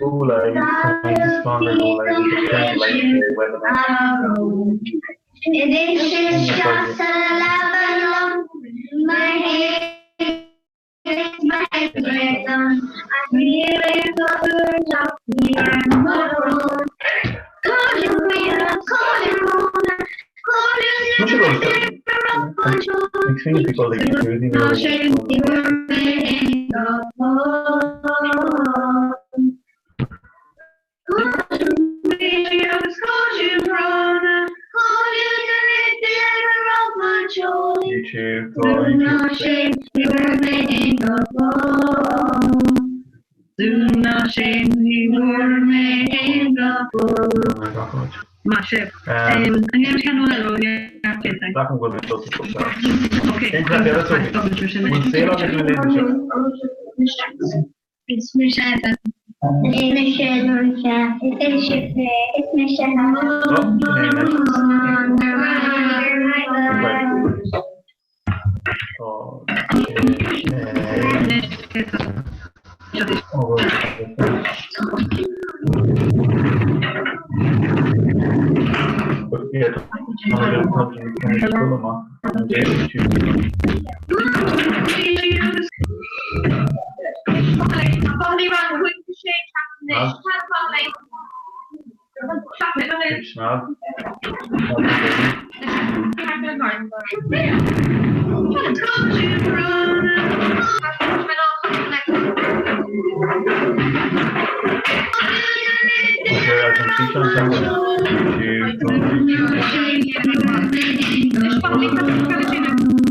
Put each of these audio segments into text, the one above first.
Go live, go live, webinar. I've seen people like really YouTube, Maith sibh.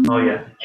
Oh yeah.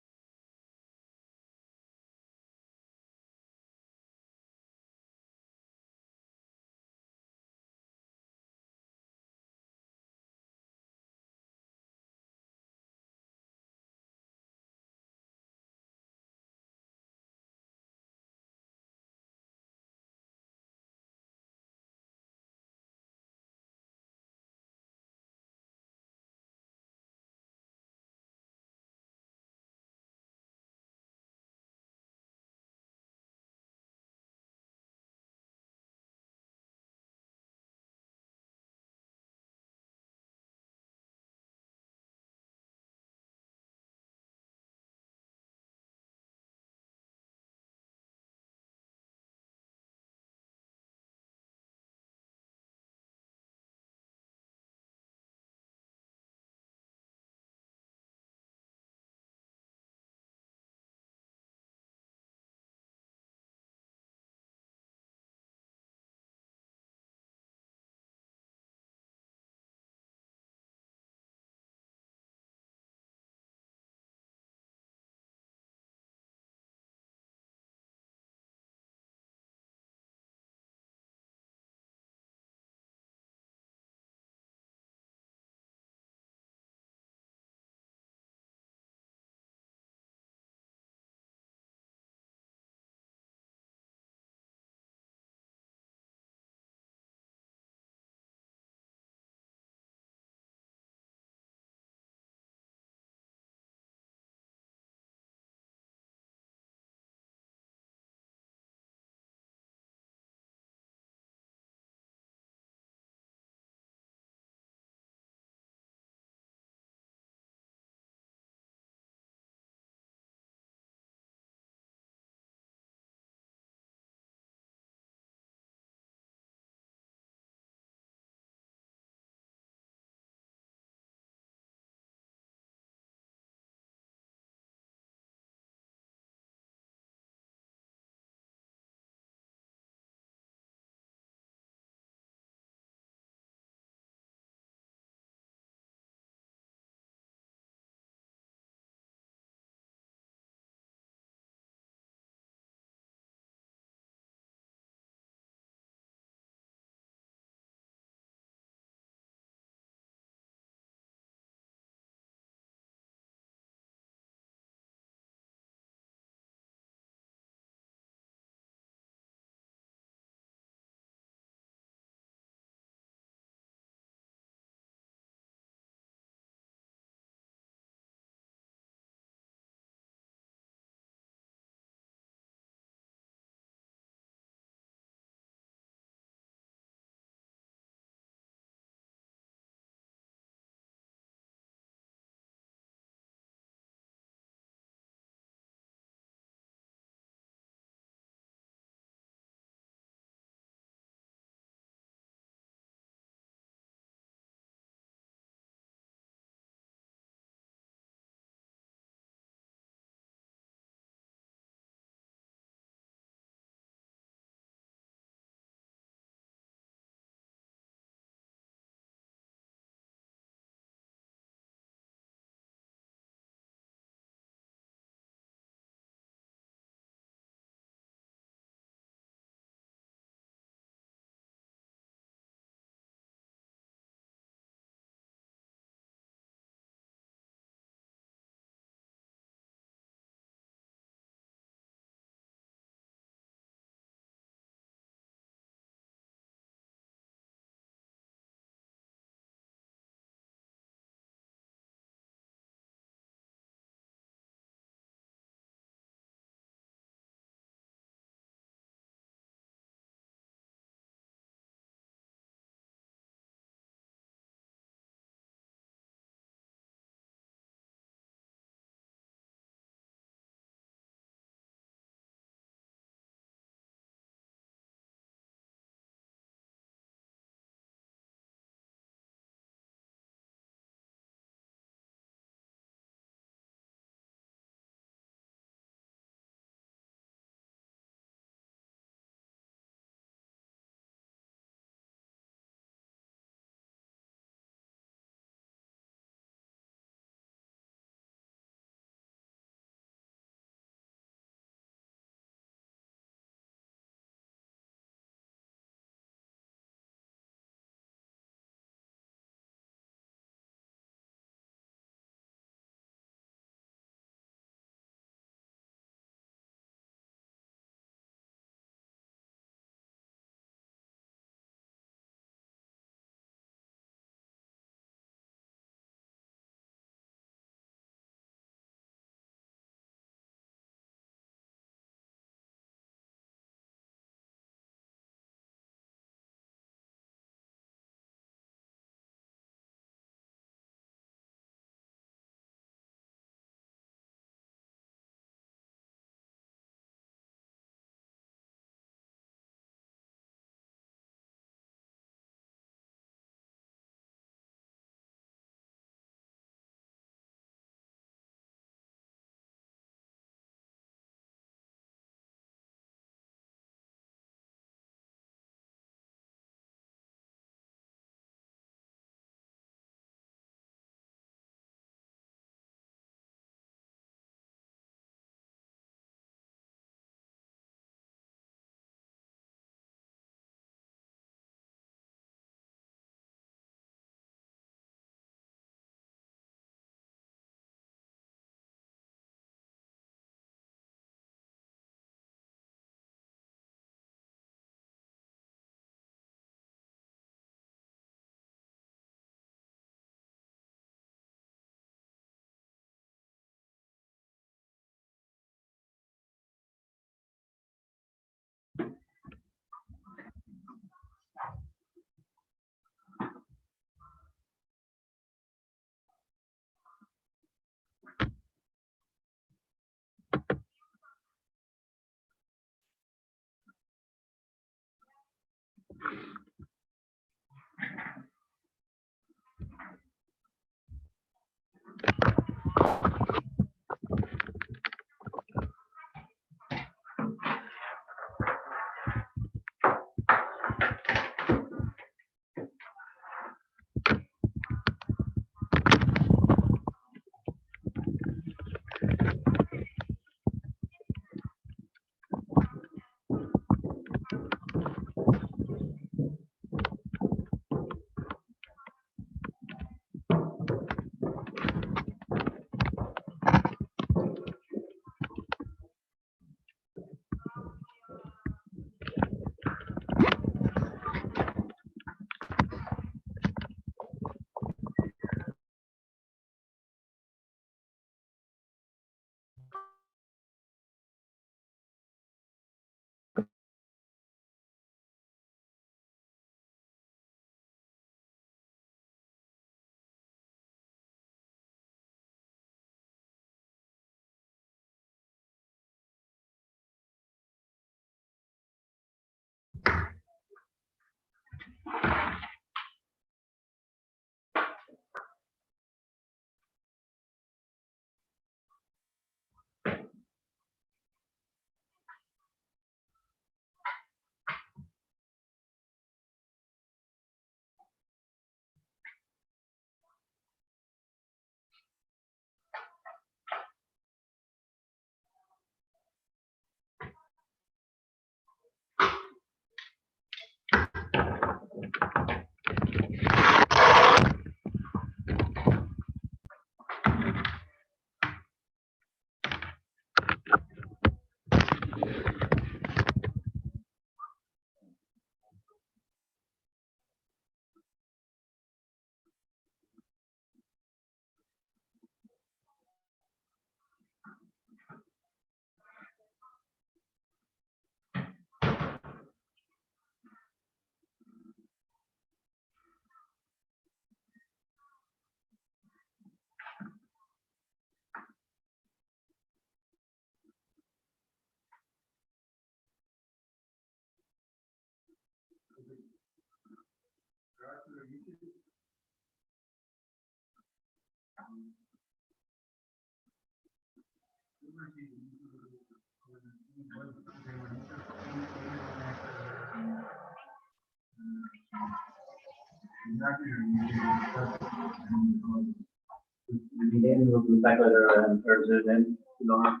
Níl aon rud le feiceáil ar Zoom faoi láthair.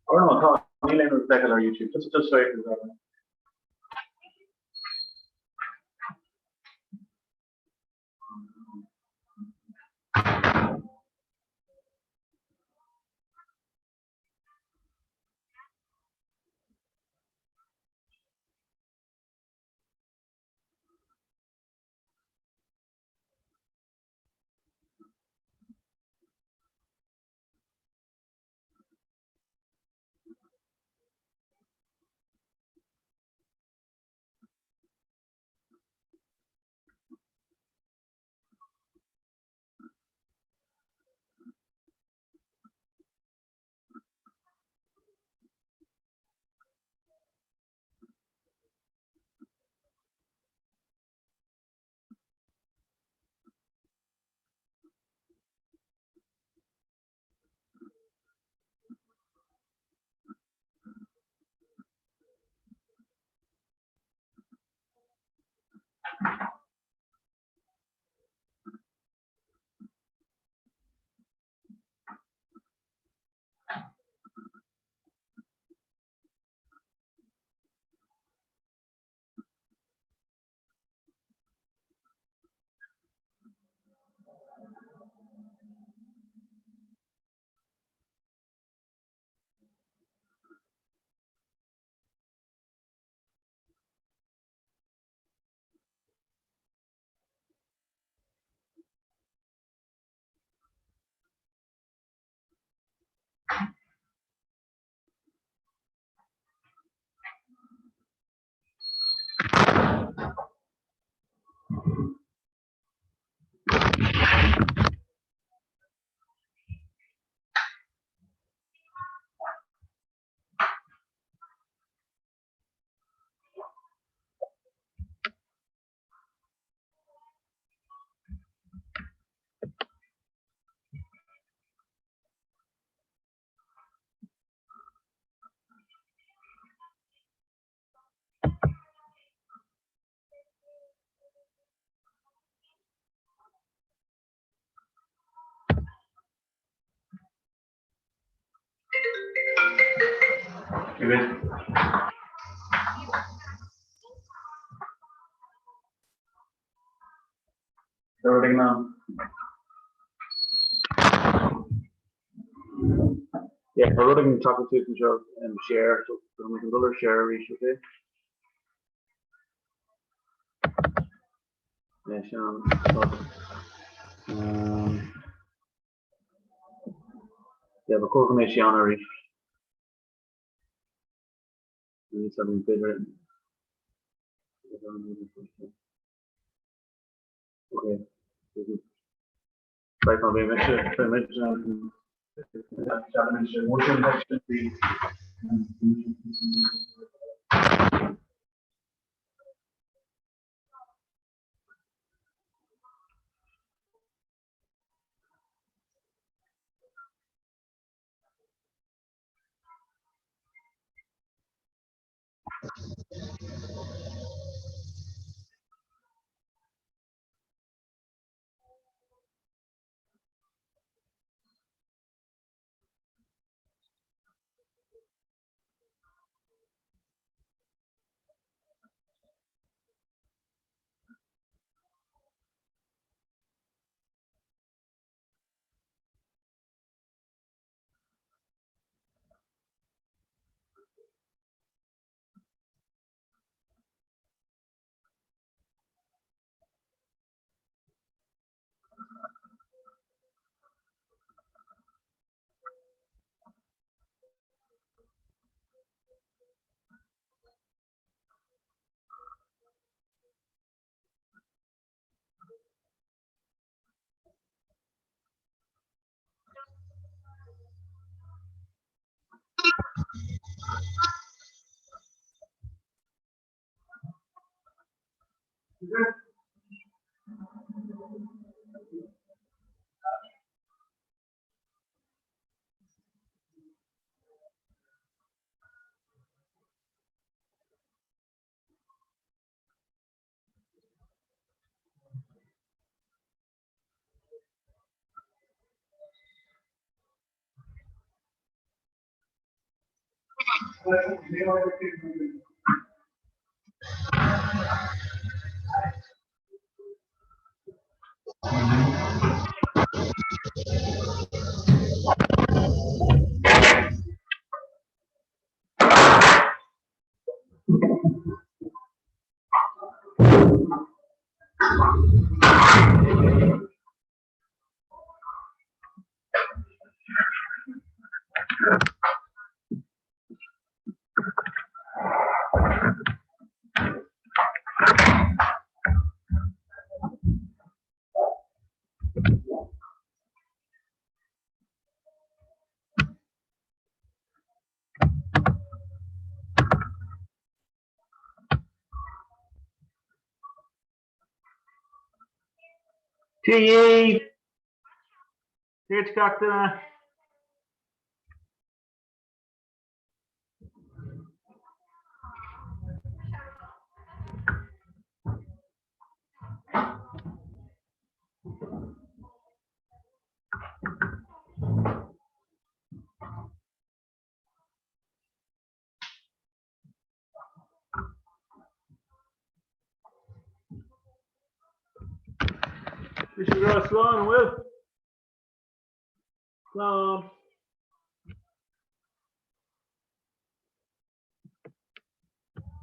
Or no, tá, níl aon rud le feiceáil ar YouTube. Just wait for that. You're good. Rud éigin ann. Yeah, tá rud éigin tagtha suas anseo um, share, so tá mé chun dul ar share arís, okay? Leis an um, yeah, ba chóir go mbeidh sé ann arís. Níl a fhios b'fhéidir. Okay. Right, má bhí mise, bhí mise Dia dhaoibh! Dia duit gach duine! Bhí sé go slán, an bhfuil? Slán.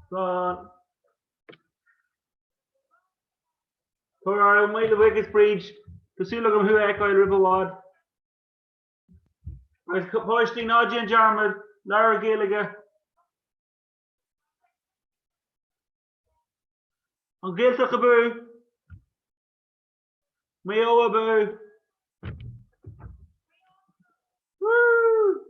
Slán. Tabhair míle buíochas Bríd. Tá súil agam thú a fheiceáil roimh i bhfad. Agus páistí ná déan dearmad, labhair Gaeilge. An Ghaeltacht abú! Maigh Eo abú! Woo!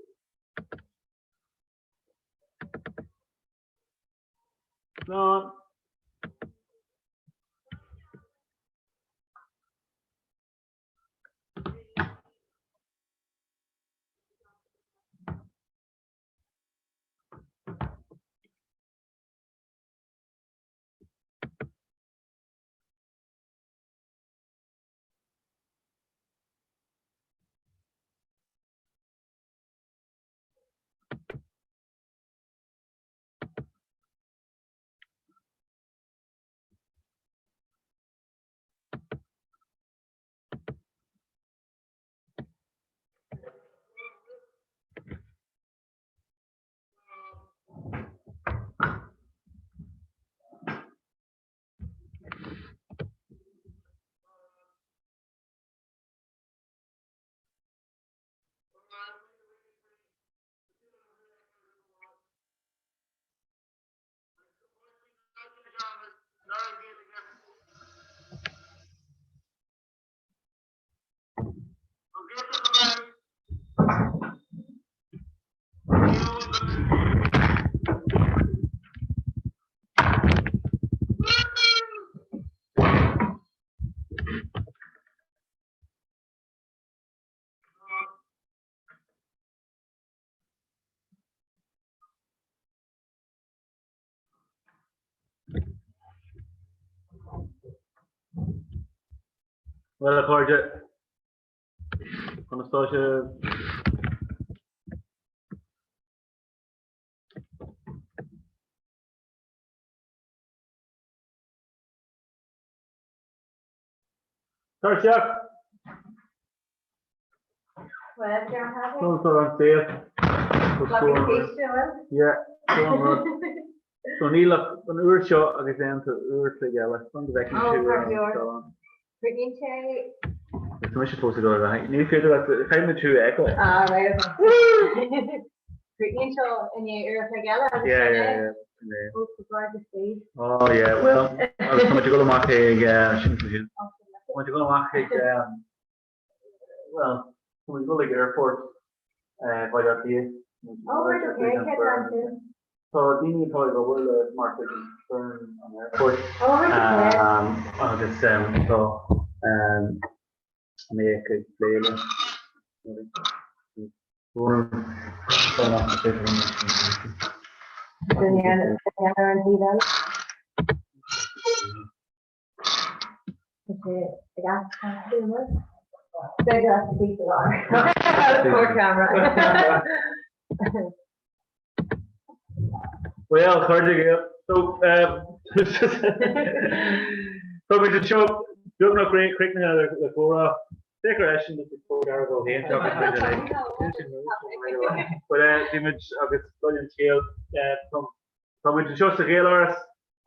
Slán. Bhuel a chairde, conas tá sibh? Tar isteach! Well, John, have you? Conas tá an saol? Yeah, So níl ach an uair seo agus aon uair an chloig eile. Fan go bhfeicfidh Oh, tú ar an perfect. scáileán. Críochnaíonn sé. Tá mise fós ag dul ar aghaidh. Ní féidir leat, caithfidh mé tú a fheiceáil. Ah, right, okay. Críochnaíonn seo i ndiaidh uair an chloig eile agus Yeah, sin yeah, é. yeah. Sin é. Oh, for God's sake. Oh, yeah, well, agus tá muid ag dul amach ag, sin sin. Tá muid ag dul amach ag, well, tá muid ag dul ag airport Bhaile Átha Cliath. Oh, right, okay, cé tá ansin? Tá daoine atá ag obair le mar chuid de foireann an airport. Oh, right, okay. Agus tá mé ag plé le Duine ar an taobh eile. Tá sé ag eascairt uaim. B'fhéidir as an taobh lár. Poor camera. Well, chairde Gael. So, tá muid anseo beagnach críochnaithe le comhrá. Féach ar eisean is ag comhrá dó féin seo agus muid uilig. But bhí muid agus dul an scéal Tá muid anseo sa Ghaeláras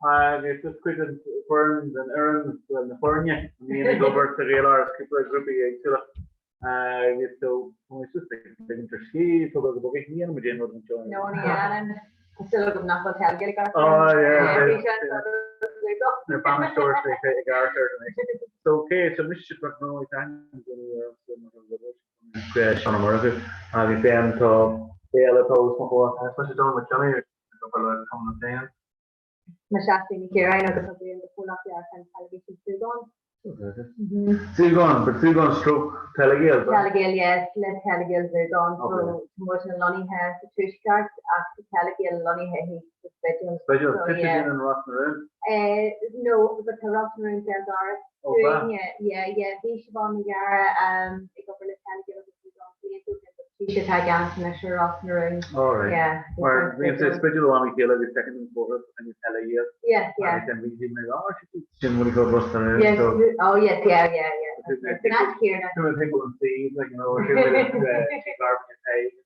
agus is cuid den foireann den fhoireann bhuel na foirne a bhíonn ag obair sa Ghaeláras cúpla grúpaí éagsúla agus so tá muid just ag ligint ar scíth, tógáil go bog é, ní dhéanann muid aon rud anseo. No, ní dhéanann. Tá súil agam nach bhfuil Telegael ag amharc Oh, yeah, Bhí sé an Ar bainisteoir sé ag amharc air anois. So okay, so mise no, is ainm daoine ar Seán Ó Murchú agus then tá cé eile atá os mo chomhair? Is mise Donal Mac Cionnaith ag obair le Cumann na Féinne. Mise Aisling Ní Chiaráin agus oibrím do chomhlacht léiriúcháin teilifíse Súgán. Súgán, but Súgán stroke Telegael. Telegael, yes, le Telegael Súgán. So tá muid lonnaithe sa Tuaisceart ach tá Telegael lonnaithe thíos sa Spidéal. Spidéal, so yeah. Sin Ros na Rún? No, but tá Ros na Rún béal dorais. Dúinne, yeah, yeah. Bhí Siobhán Ní Ghadhra ag obair le Telegael agus Súgán blianta ó shin, but sí atá i gceannas anois ar Ros na Rún. All right. Yeah. Mar bhí sé Spidéal ó am go chéile agus feiceann an bóthar an Telegael. Yeah, yeah. Agus then bhí sí mar oh, sin what he called Ros na Rún. Yes, oh yes, yeah, yeah, yeah. San áit chéanna. Two of people in Steve, like, you know, two of the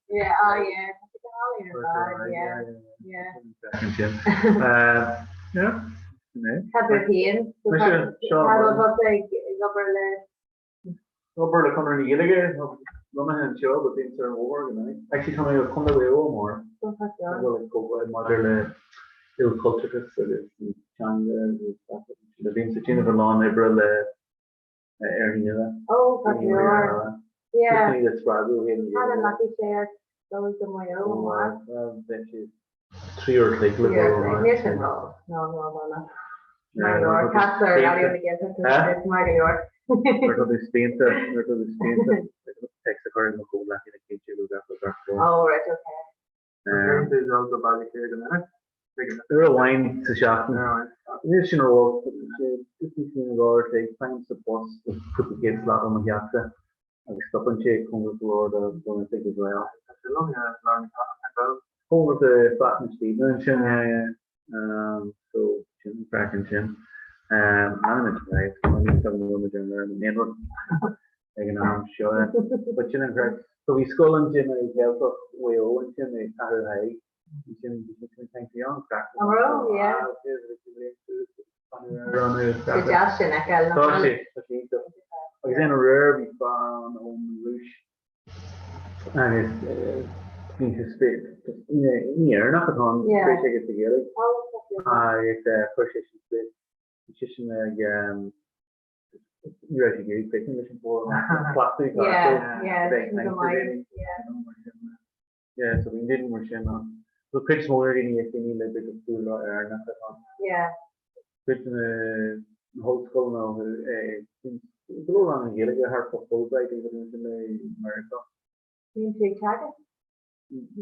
Yeah, oh yeah. Tá sé go hálainn ar fad, yeah, yeah. Yeah. Cad é féin? Mise, Seán. Tá tú ag obair le. Obair le Conradh na Gaeilge, lonnaithe anseo, but bím ar an bhóthar go minic. Actually, tá mé ó Chontae Mhaigh Eo amárach. Tá bhfuil ag gabháil maidir le ilchultúrachas agus teanga agus gach rud. Bím ag déanamh a lán oibre le Éireannaigh nua. Ó, tá go leor. Yeah. Daoine a spreagadh féin. Cad a ndeachaigh sé ar dul go Maigh Eo amárach? Beidh sé 3 uair a chloig le dul amach. Níl sin ró. No, no, no, no. Mar go leor. Castar ar Raidió na Gaeltachta is mar go leor. Nuair atá tú spíonta, nuair atá tú spíonta, text a chur i mo chomhghleacaí le cinntiú go gach rud gach rud. Oh, right, okay. Uair amháin sa seachtain. Níl sin ró just níos mó ná dhá uair a chloig, faighim sa bus cúpla céad slat ó mo theachsa agus stopann sé cóngarach go leor don oifig as well. Cóngarach do Shráid na Stíobhna ansin, yeah, yeah. So sin an craic ansin. Leanfaimid ar aghaidh, tá níos agam go bhfuil muid ar an aon rud ag an am seo. But sin an craic. So bhí scoil ansin i Gaeltacht Mhaigh Eo ansin i Ceathrú Thaidhg. Ansin bhí sin sin caint bhí an-craic. An raibh? Yeah. Go deas sin a fheiceáil. Tá sé, tá sé iontach. Agus then aréir bhí fear ann ón Rúis agus bhí sé spéis, ní Éireannach atá ann, spéis aige sa Ghaeilge. Agus chuir sé sin spéis, bhí seisean ag Ní raibh sé ag iarraidh críochnú leis an bhfóram cleachtadh a bheith ag caint le daoine. Yeah, so bhí daoine mar sin ann. So cuid is mó ar dhaoine is daoine le b'fhéidir cúlra Éireannach atá ann. Cuid de na hollscoileanna ó go leor ranganna Gaeilge thart fá Fulbright agus rudaí mar sin i Meiriceá. Bíonn tú ag teagasc?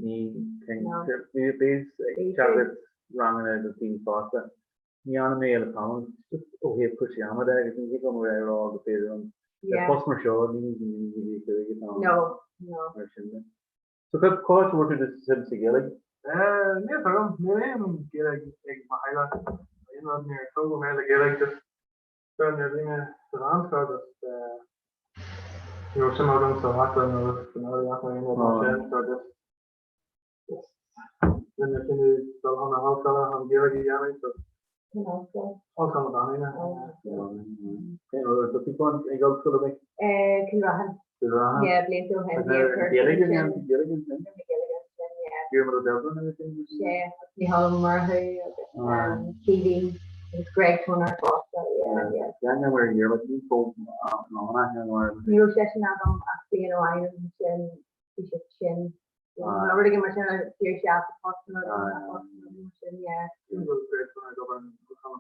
Ní bím ag teagasc ranganna do daoine fásta. Ní dhearna mé le tamall, just ó thaobh cúrsaí ama de agus ní thig liom a bheith ag rá go féidir liom. Le post mar seo, ní ní atá ann. No, no. Mar sin de. So cá háit a bhfuair tú suim sa Ghaeilge? Níl a fhios agam, níl aon Ghaeilge ag mo theaghlach. Aon rud, níor tógadh mé le Gaeilge, just nuair a bhí mé sa mheánscoil just ní raibh suim agam sa mhata nó sa eolaíocht nó aon rud mar sin, so just just rinne mé cinneadh dul chun na hollscoile chun Gaeilge a dhéanamh, so Ollscoil na Banríona. Cén rud a bhí tú ag ollscoil a bhí? Cill Raithin. Cill Raithin. Yeah, blianta ó shin. Gaeilge a dhéanamh, Gaeilge ansin? Gaeilge ansin, yeah. Diarmuid Ó Doibhlin agus sin? Sea, agus Mícheál Ó Murchú agus Caoimhín agus Greg Toner fosta, yeah, yeah. Ceann mar Dhiarmuid, ní chomh lán mar. Ní raibh seisean agam ach bliain amháin agus ansin bhí sé sin. Rud éigin mar sin agus d'éirigh sé as a phost nó mar sin, yeah.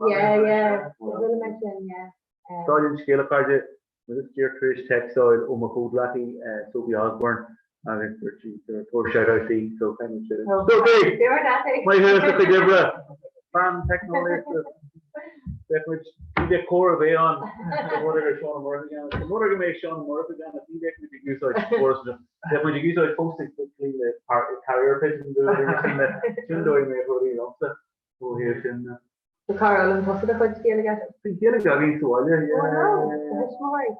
Yeah, yeah, bhuail mé sin, yeah. Seo an scéal a chairde, Mé just díreach tar éis téacs a fháil ó mo chomhghleacaí Sophie Osborne agus dúirt sí gur tabhair shout out di so caithfidh muid Sophie! Maith thú as do chuid oibre! Bean teicneolaíochta! Bheadh muid, ní bheadh cóir a bheith ann dá mba gur Seán Ó Murchú a dhéanamh. Dá mba go mbeadh Seán Ó Murchú a dhéanamh, ní bheadh muid ag úsáid córas anseo. Bheadh muid ag úsáid fós ag cloí le carrier pigeon sin le sin dóigh mé rudaí liomsa ó thaobh sin de. So cár fhoghlaim tusa do chuid Gaeilge? Bhí Gaeilge againn sa bhaile, yeah. Oh no, do thuismitheoirí?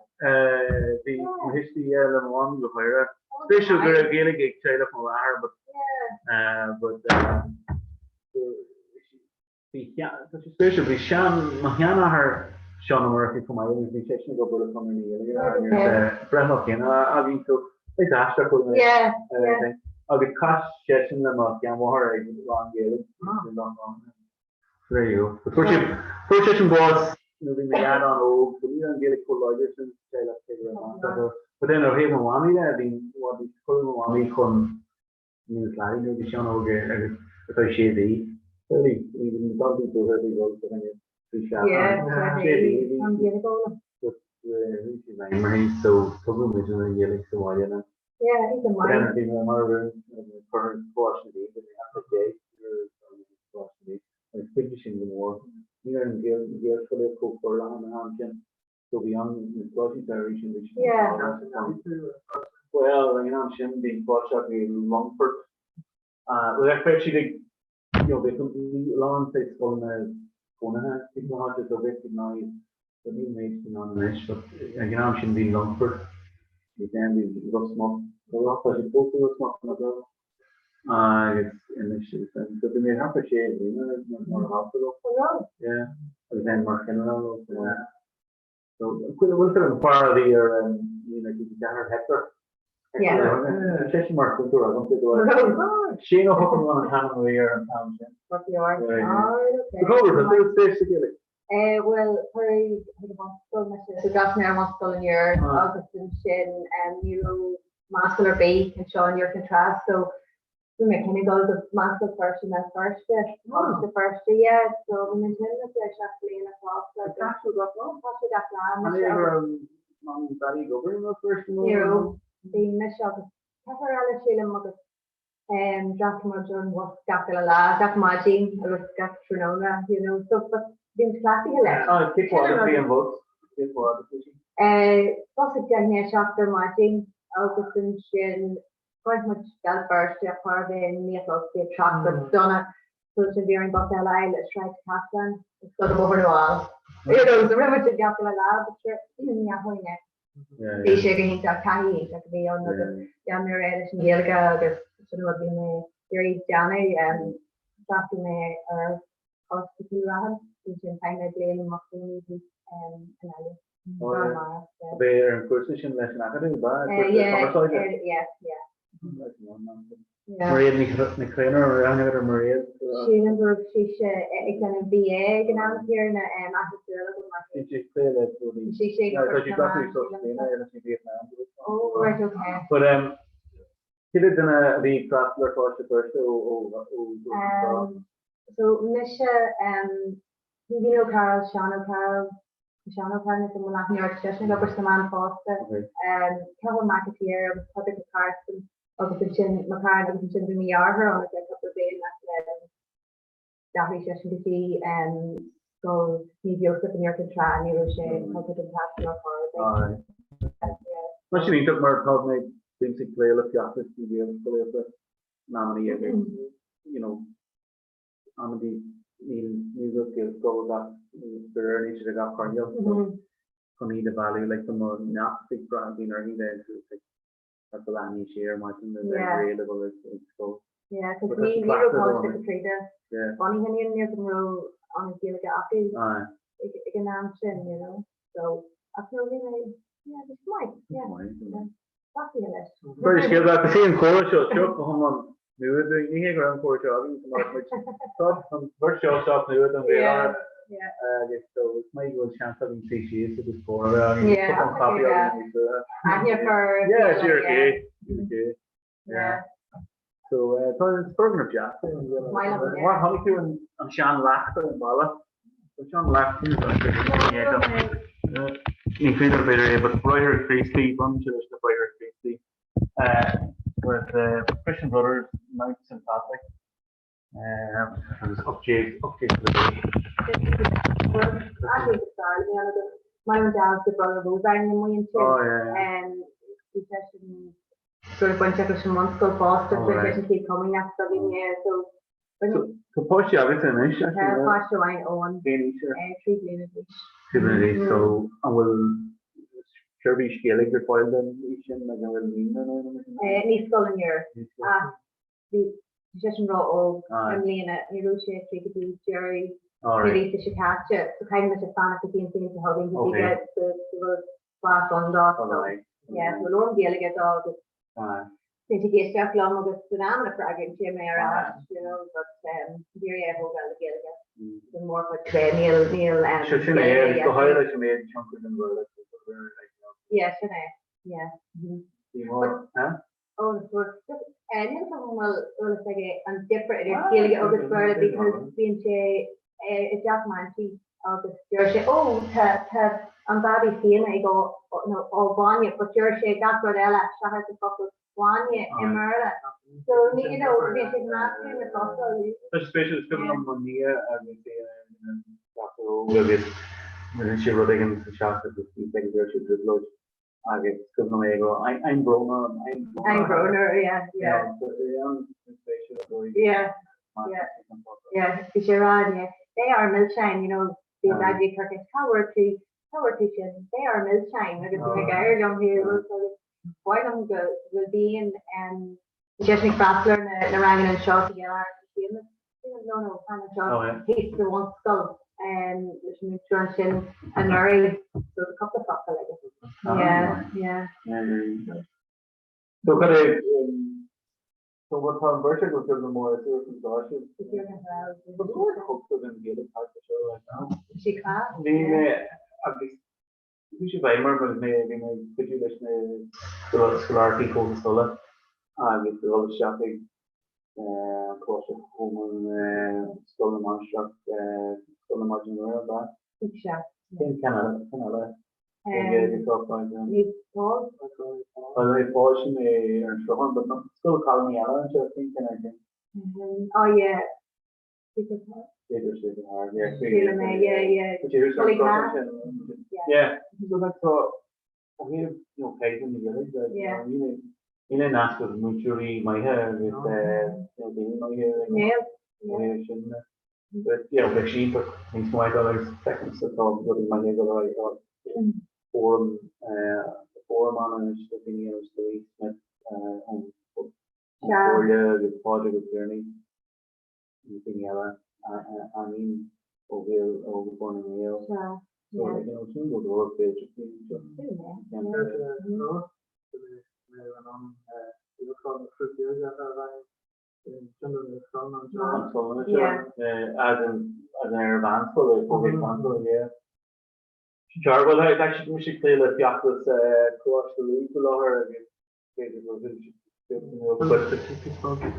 Bhí mo thuistí, yeah, le mo mham go háirithe. Spéisiúil go raibh Gaeilge ag teaghlach mo mháthar but but bhí tá sé spéisiúil, bhí sean, mo sheanathair Seán Ó Murchú chomh maith agus bhí seisean ag obair le Conradh na Gaeilge agus breithlá céanna againn so is aisteach go bhfuil mé agus chas seisean le mo sheanmháthair ag rang Gaeilge i Loch Garman. So there you go. But fuair sé fuair seisean bás nuair a bhí mo dhaid an-óg so ní raibh an Ghaeilge chomh láidir sin sa teaghlach cé go raibh meas acu. But then ó thaobh mo mhamaí de bhí bhí cuireadh mo mhamaí chun Mín na Claí nuair a bhí sí an-óg agus ar feadh sé mhí. Really bhí na daltaí buartha a bhí ag dul do dhuine faoi seach Yeah, sé mhí a bhí An Ghaeilge a fhoghlaim. But bhí sí i bhfeidhm uirthi so tugadh muid an Ghaeilge sa bhaile na. Yeah, iontach But then maith. bhí mé mar rún curtha Coláiste na Mí bhí mé thart ar 10 nuair a bhí Coláiste na Mí agus chuidigh sin go mór. Ní raibh an Ghaelscolaíocht chomh forleathan an am sin so bhí an na coláistí samhraidh sin bhí siad Bhuel ag an am sin bhí coláiste acu i Longfort. Bhuel bheadh siad ag you know, bheadh a lán saghas scoileanna cónaithe timpeall na háite so bheadh siad in ann iad but níl an méid sin ann anois but ag an am sin bhí Longfort, bhí then bhí Ros Muc, tá siad fós i Ros Muc nach raibh? Agus anois agus then so bhí mé thart ar sé bliana mar dhalta leo. Oh raibh? Yeah agus then mar cheannaire leo chomh maith. So bhfuil fhios agat an fear a bhí ar Líne TG4, Hector? Yeah. Bhí seisean mar chúntóir agamsa go raibh. Shane Ó hEochagáin an t-ainm a bhí air an t-am sin. What the art? Alright, okay. So cá bhfuair tú spéis sa Ghaeilge? Bhuel, chuaigh chuig an bhunscoil mise, so d'fhreastail mé ar an bhunscoil in Iúr agus ansin ní raibh meánscoil ar bith anseo in Iúr Cinn Trá so Bhí mé ag cinneadh dul go Meánscoil Feirste i mBéal Feirste, Coláiste Feirste, yeah, so bhí mé ansin le sé seacht bliana fosta. Ag taisteal gach lá? Taisteal gach lá, mise agus. An é go raibh Mamaí and Daidí ag obair i mBéal Feirste nó? Ní raibh. Bhí mise agus ceathrar eile sílim agus d'fhreastail muid ar an bhus gach uile lá, gach maidin agus gach tráthnóna, you know, so but bhí muid cleachtaithe leis. Ah, cé chomh fada a bhí an bus? Cé chomh fada a bhí sí? Bus ag 7:10 ar maidin agus ansin Shroich muid Béal Feirste chóir a bheith 9 a chlog, bhí trácht go dona so ansin bhí orainn bus eile a fháil i Sráid Chaisleáin agus dul go Bóthar na bhFál. You know, so rinne muid sin gach uile lá but sure, ní dheachaigh mé. Bhí sé go hiontach, taithí iontach a bhí ann agus lean mé ar aghaidh leis an Ghaeilge agus sin rud a bhí mé ag iarraidh déanamh. D'fhreastail mé ar Choláiste Chill Raithin, ansin chaith mé bliain i mo chónaí thíos i nGaillimh. Ab é ar an chúrsa sin leis an Acadamh, ab ea? Cúrsa cumarsáide? Yeah, yeah. Mairéad Nic Thréinir, an raibh aithne agat ar Mairéad? Sílim go raibh sise ag déanamh BA ag an am céanna, aithne súil agam mar Bhí sí ag plé le rudaí. Bhí sí ag Tá sí ag breathnú suas bliana ar an Vietnam. Oh, right, okay. But um, cé mhéad duine a bhí ag freastal ar Choláiste Feirste ó ó ó So mise, um, Caoimhín Ó Cearúil, Seán Ó Cearúil, Seán Ó Cearúil an bhfuil aithne ort, seisean ag obair sna meáin fosta, Cathal McAteer agus Pádraig Mac Cairstin agus ansin Mac Carn agus ansin bhí mo dheartháir ann ar feadh cúpla bliain ach d'athraigh seisean go dtí Scoil Naomh Iósaf in Iúr Cinn Trá, ní raibh sé tugtha don taisteal ar chor ar bith. Tá sin iontach mar tá mé bímse ag plé le feachtas na Gaelscolaíochta in amannaí agus you know amantaí níl níl gach Gaelscoil gach de réir níl siad ag gach coirnéal so chun iad a mhealladh like do mo neacht ag brath bíonn uirthi bheith ag like thart fá leath i ndiaidh a sé ar maidin le bheith réidh le dul ag ag scoil. Yeah, cos ní ní raibh Coláiste Caitríona bunaithe ní ní an raibh an Ghaeilge acu ag an am sin, you know. So, ach no, bhí mé, yeah, bhí sé maith, yeah. Glacfaidh leis. Cuir scéal back, is é an comhrá seo, seo go hiomlán nua dúinn, ní hé go raibh an comhrá seo againn, go mbeadh muid, tá an bheirt seo sách nua don Ghaeilge agus so is maith go bhfuil seans againn suí síos agus comhrá a bheith againn, cupán caife againn níos luaithe. Aithne for Yeah, sure, okay, okay. Yeah. So tá an foirgneamh deas. Mar chonaic tú an sean leacht ar an bhalla? An sean leacht ní féidir b'fhéidir é, but Bráithre Críostaí, baineann sé leis na Bráithre Críostaí with the Christian Brothers, Mount St Patrick agus 18 My own dad's the brother Roseanne na muintir. Oh yeah. Bhí seisean sort of bainteach leis an mbunscoil fosta, so bhí seisean céad comaoineach s'againne so Tá páistí agat anois, Tá páiste amháin Eoin, Cén aois é? 3 bliana d'aois. 3 bliana d'aois, so an bhfuil seirbhís Ghaeilge ar fáil don aois sin, like an bhfuil naíonra nó mar sin? Ní scoil an Iúir, ach bhí seisean ró-óg i mbliana, ní raibh sé ag go dtí deireadh na míosa seo caite, so caithfidh mise fanacht go dtí an bhliain seo chugainn go dtí go bhfuil spás ann dó. So, yeah, so labhraím Gaeilge dó agus bíonn sé ag éisteacht liom agus in amanna freagraíonn sé mé ar ais, you know, but d'iarraidh é a thógáil le Gaeilge. Don mhórchuid de, níl, níl, Sure, sin é, agus go háirithe leis an méid tionchar den Bhéarla, like, you know. Yeah, sin é, yeah. Bhí mór, huh? Ó, sure. Just, níl a fhios agam an bhfuil eolas aige an difear idir Gaeilge agus Béarla because bíonn sé i dteach m'aintín agus deir sé, ó, tá, tá an babaí fiáin ag ól, nó ól bainne, but deir sé gach rud eile seachas an focal bainne i mBéarla. So, ní, you know, bíonn sé ag meascadh na focail. Tá sé spéisiúil, is cuimhin liom mo nia agus é ina ghasúr óg agus rinne sé rud éigin sa teach agus bhí sé ag deir sé trioblóid. Agus cuimhin liom é ag rá, I'm brón orm, I'm brón orm. I'm brón orm, yeah, yeah. Yeah, yeah, yeah, bhí sé ag rá, yeah, they are milseáin, you know, bhí an daidí ag cur ceist, cá bhfuair tú, cá bhfuair tú sin, they are milseáin, agus bhí mé ag gáire liom féin, agus ba mhaith liom go bhfuil bean, bhí seisean ag freastal ar na ranganna anseo sa Ghaeltacht, Séamus, no, no, fan anseo, thíos sa bhunscoil leis an múinteoir ansin anuraidh, so tá cúpla focal aige. Yeah, yeah. So cad é, so what tá an bheirt agaibh Duibhlinn Mór is úr chun gáise? Ba leor thug an Ghaeilge thart seo right now. Sí class. Bhí mé agus bhí sé bheidh mar mé bhí mé ag cuidiú leis na scoláireachtaí Comhaltas Uladh agus ag dul isteach ag Coláiste Cholmáin, Scoil na Mainistreach, Scoil na Maighdine Muire, ab ea? Sea. Cén ceann eile? Cén eile? Naomh Pól. Naomh Pól sin é ar an Sruthán, but scoil cailíní eile anseo, cén ceann é sin? Oh yeah. Sacred Heart? B'fhéidir Sacred Heart, yeah. Sílim é, yeah, yeah. Yeah. So like, so, Ó thaobh you know caighdeán na Gaeilge de, you know, níl níl aon easpa múinteoirí maithe agus you know daoine maithe like Níl. ó thaobh sin de. But you know bheadh sé iontach níos mó a fháil agus feicimse tá rudaí maithe ag dul ar aghaidh tá fóram fóram ann anois do dhaoine ar nós Louise Smith ón Chomhairle agus Pádraig Ó Tiarnaigh agus daoine eile Ainín ó Ghaeil ó Ghlór na nGael. So like you know sin go leor b'fhéidir faoi seo. As in as in ar mheánscoil ar fógraíocht mheánscoile yeah. Sin well actually mise ag plé le feachtas Coláiste Lú faoi láthair agus b'fhéidir go bhfuil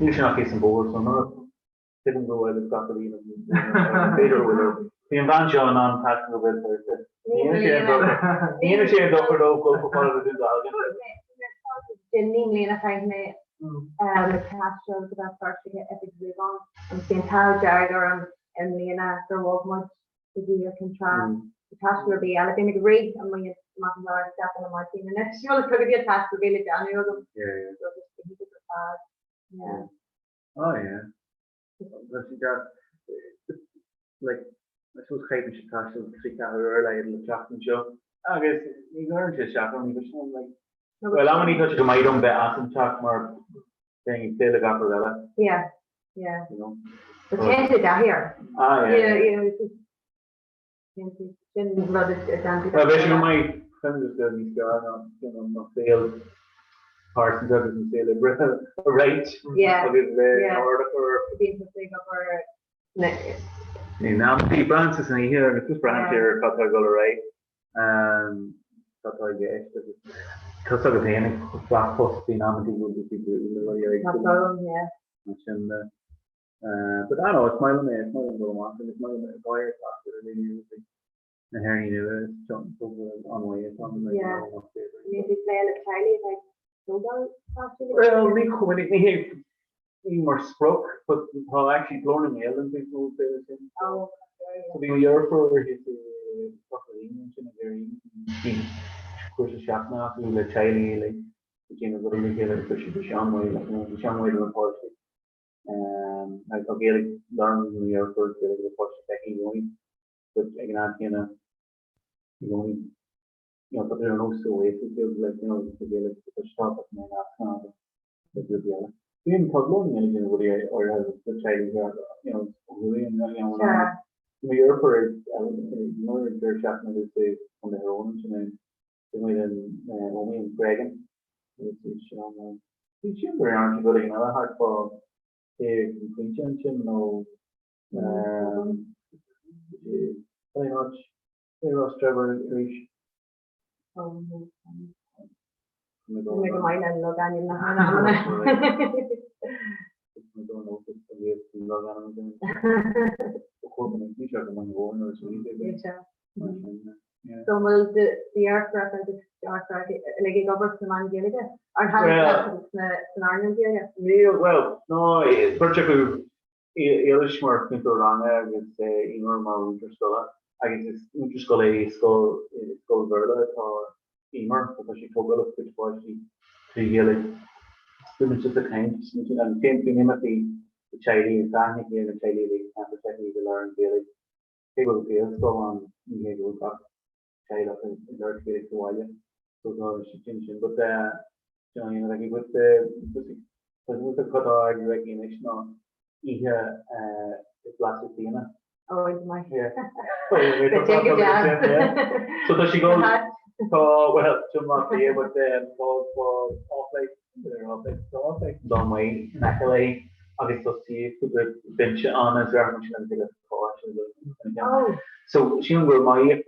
Níl sin ach thíos an bóthar so ná tuigim go bhfuil ag gach líne b'fhéidir go bhfuil Bhí an bhean seo in ann taispeáint go bhfuil tar Ní dhéanfaidh sé aon dochar dóibh dul chomh fada le Dún Dealgan. Sin i mbliana chaith mé le taisteal go Béal Feirste go Oifig Bhreogán agus bhí an t-ádh dearg orm i mbliana gur bhog muid go dtí Iar Chinn Trá. Taisteal ar bith eile, bím ag rith amuigh amach an doras ceapaim ar maidin anois, bhuel is tugadh iad taisteal ar bith le déanamh agam. Yeah, yeah. So just iontach ar fad. Yeah. Oh yeah. Tá sé deas. Like, I suppose chaith mise taisteal 3 uair le le teacht anseo. Agus ní gcuireann sé isteach orm, ní bhfuil like, Well, amannaí tá sé go maith dom bheith as an teach mar bheinn ag plé le gach rud eile. Yeah, yeah. You know? But téann sé i dtaithí air. Ah, yeah. Yeah, you know, it's just Sin rud a déanfaidh. Bhuel, bheadh sé go maith chun just go níos fearr ná mo saol pearsanta agus mo saol oibre a roinnt agus bheith in ord a chur. Bíonn tusa ag obair na. In amantaí, braitheann sé san oíche agus just braitheann sé ar cad tá ag dul ar aghaidh, cad tá i gceist agus tá 's agat féin ag gach post bíonn amantaí go bhfuil tú faoi bhrú le rudaí Tá éagsúla agam, yeah. mar sin de. But I know, is maith liom é, is maith liom dul amach agus is maith liom gáire teacht ar an líne na hÉireannaigh nua is an-mhaith atá ann like Yeah. one of my favourites. Ní bhí plé le teaghlaigh atá ag tógáil páistí le Well, chéile. ní chomh minic, ní hé ní mar sprioc, but tá actually Glór na nGael an cuid is mó féile sin. Oh, okay, So bhí mo dheirfiúr thíos i Corca Dhuibhne ansin ag iarraidh bhí cúrsa seachtaine acu le teaghlaigh like ag déanamh rudaí le chéile agus bhí sé an-mhaith like you know bhí sé an-mhaith do na páistí. Agus tá Gaeilge labhrann mo dheirfiúr Gaeilge le páistí s'aici i gcónaí but ag an am céanna i gcónaí you know tá ar nós Oasis beag like you know tá Gaeilge tá sé tábhachtach mé nach agus le grúpaí eile. Bíonn tá Glór na nGael ag déanamh rudaí áirithe le teaghlaigh you know ó thuaidh and you know mo dheirfiúr ag nuair ag deireadh seachtaine agus é chun na hEorpa ansin é Bhí muid in Ómaigh an Ghréagain agus bhí sé an bhí sin gur an rud éigin eile thart fá thaobh an phointe ansin nó cén áit cé Rostrevor arís. Mé go maith le logainmneacha in amanna. So an bhfuil do dheirfiúracha agus deartháireacha uilig ag obair sna meáin Ghaeilge? Ar tháinig san earnáil Ghaeilge? Níl, bhuel, ná, beirt acu, Éilis mar chúntóir ranga agus Eimear mar mhúinteoir scoile agus is múinteoir scoile i scoil, scoil Bhéarla atá Eimear, so tá sí ag tógáil a cuid páistí trí Ghaeilge. Bíonn muid just ag caint, an féin faoin imeachtaí do teaghlaigh agus aithne aici ar na teaghlaigh uilig ceantar s'aici go labhrann Gaeilge. Cé go bhfuil Gaelscoil ann, ní hé go bhfuil gach teaghlach ag labhairt Gaeilge sa bhaile. So tá siad sin sin. But eh, you know, you know, like, with the, with the cad atá á eagrú aici anois ná oíche eh, ag Blaiseadh Fíona. Oh, it's my. Yeah. Go dté go deas. So tá sí go tá well sin mar é but eh, tá tá off-light dá mbeidh in aice léi agus tá suíomh cúpla binse ann agus bheadh sin an tuige cá So sílim go maith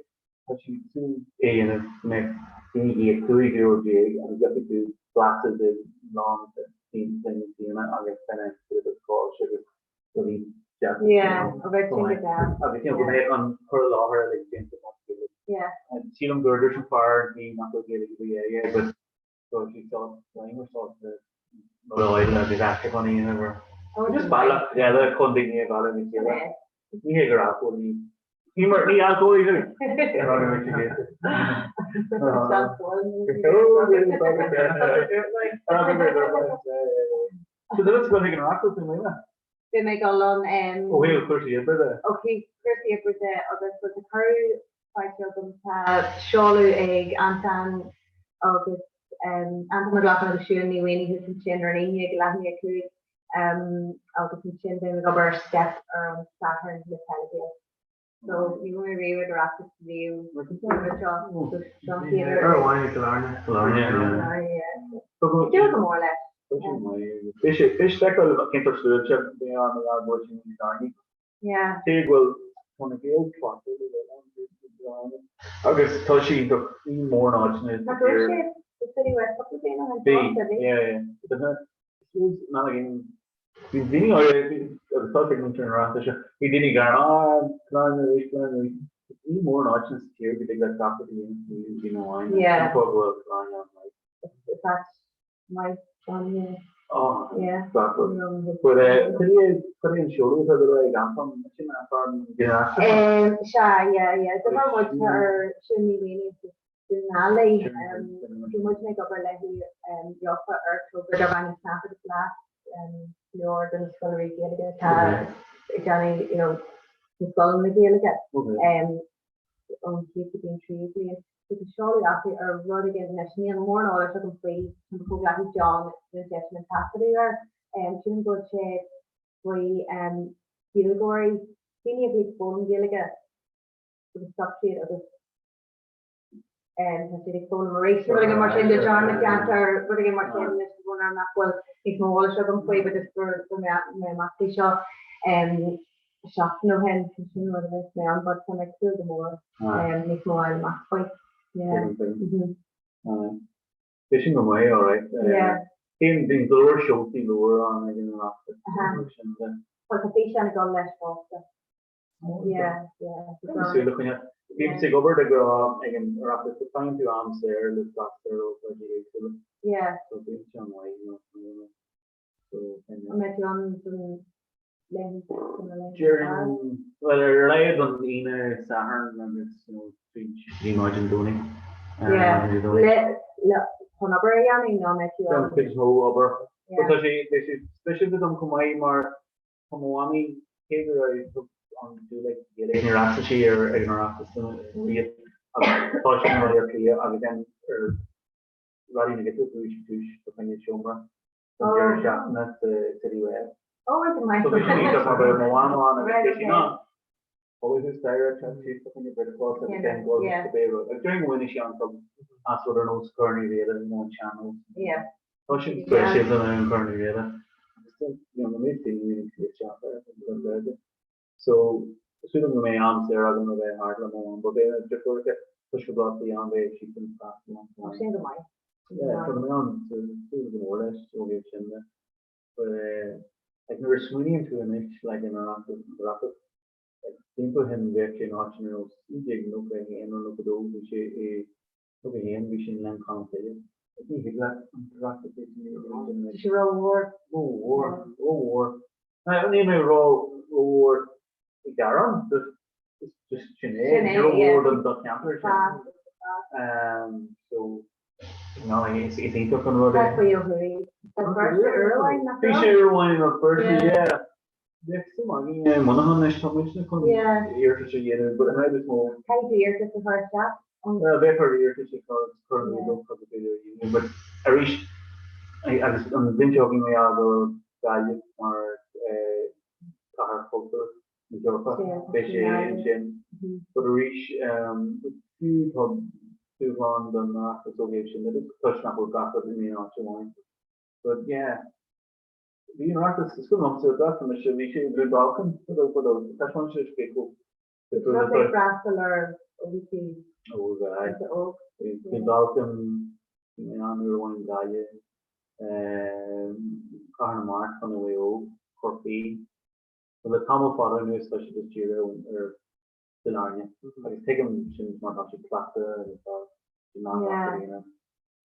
tá sí súil é dhéanamh go mbeadh daoine ag €15 agus gheobhaidh tú blaiseadh de lán de fíona agus den agus cáis agus rudaí deasa. Yeah, ó bheadh sin go deas. Agus you know, go mbeadh an cur i láthair uilig déanta as Gaeilge. Yeah. Sílim gur dúirt an fear ní nach bhfuil Gaeilge ar bith aige but Tá sí sásta, Eimear sásta rud a fháil agus aistriúchán a dhéanamh ar just bealach eile chun daoine a mhealladh le chéile. Ní hé gur alcólaí ní mar ní alcólaí thú! So dúirt go ag an Oireachtas i mbliana? Beidh mé ag dul ann. Ó thaobh cúrsaí oibre de? Ó thaobh cúrsaí oibre de agus tá cuireadh faighte agam. Tá seoladh ag Antain agus Antain Mac Lochlainn agus Siún Ní Mhaonaigh thuas ansin ar an Aoine ag leath i ndiaidh 5 agus ansin beidh mé ag obair ar Steip ar an Satharn le Telegael. So ní raibh mé riamh ag Oireachtas riamh roimhe seo so seo an chéad uair. Ar amháin i gCill Airne. Cill Airne, yeah. Dúil go mór leis. Beidh sé feiceáil cén sórt sluaite a bheidh ann i bhfad níos airne. Yeah. Cé go bhfuil tá na Gaeil cleachtadh le bheith ann agus tá sí iontach ní mór an áit na Nach raibh sé sa City West cúpla bliain ó shin Bhí, fosta, bhí? yeah, yeah. But na, Bhí daoine áirithe, agus tá ag muintir an Oireachtais seo, bhí daoine ag gearán, ah, Cill Airne arís, Cill Airne arís. Ní mór an áit sa tír go dtig leat gach rud a dhéanamh faoi duine amháin. Yeah. Sin fáth go bhfuil Cill Airne an-mhaith. Is áit maith ann, yeah. Yeah. But cad é cad é an seoladh atá agat ag Anton? Sin an fear an Sea, yeah, yeah. D'oibir muid ar Siún Ní Mhaonaigh as Dún Ailigh. Bhí muid ag obair léi leofa ar togra darb ainm Snap agus Blast, leabhar do na scoláirí Gaeilge atá ag déanamh, you know, na scoileanna Gaeilge. Ón chéad go dtí an tríú bliain. So tá seoladh acu ar rud éigin anois, níl mórán eolais agam faoi, tá mo chomhghleacaí John rinne seisean an taifeadadh air. Sílim go bhfuil sé faoi Ghaeilgeoirí, daoine a bhí ag foghlaim Gaeilge agus stop siad agus tá siad ag foghlaim arís nó rud éigin mar sin de John McDonald rud éigin mar sin anois go bhfuil nach bhfuil níos mó eolais agam faoi but just gur mé amach faoi seo. Seachtain ó shin, sin rud a bheas mé ann, but tá mé ag súil go mór níos mó a fháil amach faoi. Yeah. Bhí sin go maith, alright. Yeah. Bíonn bíonn go leor seoltaí leabhar ann ag an Oireachtas. Sin de. Bhuel tá físeán ag dul leis fosta. Yeah, yeah. Súil a choinneáil. Bímse ag obair de ghnáth ag an Oireachtas, but faigheann tú am saor le freastal ar ócáidí éagsúla. Yeah. So bíonn sé an-mhaith, you know. So, An mbeidh tú ann don Déarfainn, bhuel, ar a laghad an Aoine, Satharn agus tríd dtí maidin Domhnaigh. Le chun obair a dhéanamh nó mbeidh tú ann? Don chuid is mó obair. But tá sé, beidh sé speisialta dom chomh maith mar tá mo mhamaí, cé go raibh thug an dúil aici sa Ghaeilge, níor fhreastail sí ar ag an Oireachtas riamh agus tá sí i mBaile Átha Cliath agus then ar Raidió na Gaeltachta bhuaigh sí duais fá choinne seomra don deireadh seachtaine sa City West. Oh, I didn't So bhí sin iontach mar bheadh mo mham ann agus bhí sí in ann dul thuas staighre teacht síos fá choinne bricfeasta agus then dul go Bay Road. Agus déarfainn go mbaineann sí an-sult as rud ar nós Corn Uí Riada, you know, an sean-nós. Tá sin speisialta ná an Corn Uí Riada. Agus you know, na méid daoine a bhíonn ag suí isteach air an Ghaeilge. So, súil agam go mbeidh am saor agam le bheith thart le mo mham, but beidh na deirfiúracha toisc go Baile Átha Cliath ann beidh siad chun freastal ann chomh maith. Sin go maith. Yeah, so tá mé an-súil go mór leis ó thaobh sin de. But eh, like nuair a smaoiníonn tú anois like an Oireachtas, an tOireachtas, like blianta ó shin bheadh sé in áit ar nós 1991 nó 92 bhí sé i 91 bhí sé i nGleann Cholm Cille. Ní thig leat an tOireachtas a dhéanamh Tá sé rómhór. Rómhór, rómhór. Níl mé rómhór ag gearán, just just sin é, Sin é, rómhór don do cheantar sin. Tá. So, no, is is iontach an rud é. Tá faoi ó thuaidh. Tá Feirste uair amháin, nach Bhí sé raibh? uair amháin i mBéal Feirste, Yeah. yeah. Bheadh suim againn i Muineachán anois, tá muidne chun iarratas a dhéanamh, but an fhadhb is mó. Caithfidh tú iarratas a chur isteach. Bhuel, bheadh ort iarratas a chur chur in iúl cad is féidir a dhéanamh, but arís, agus an bhliain seo chugainn mar gheall go bhfuil Gaillimh mar chathair chultúir na hEorpa, beidh sé ansin. But arís, fiú tá dúshlán don Oireachtas ó thaobh sin de, toisc nach bhfuil gach rud in aon áit amháin. But yeah. Bhí an Oireachtas, is cuimhin liomsa, d'fhreastail mise, bhí sé i gCluain Dolcáin, fadó fadó, taispeánann sé cé chomh difriúil Tá atá ag freastal ar ó bhí tú Ó bhí. iontach óg. Bhí Cluain Dolcáin, bhí mé ann uair amháin i nGaillimh, Cathair na Mart, Contae Mhaigh Eo, Corcaigh. But le tamall fada anuas tá sé just dírithe ar Chill Airne agus tuigim sin mar tá siad cleachta agus tá siad in ann gach rud a dhéanamh.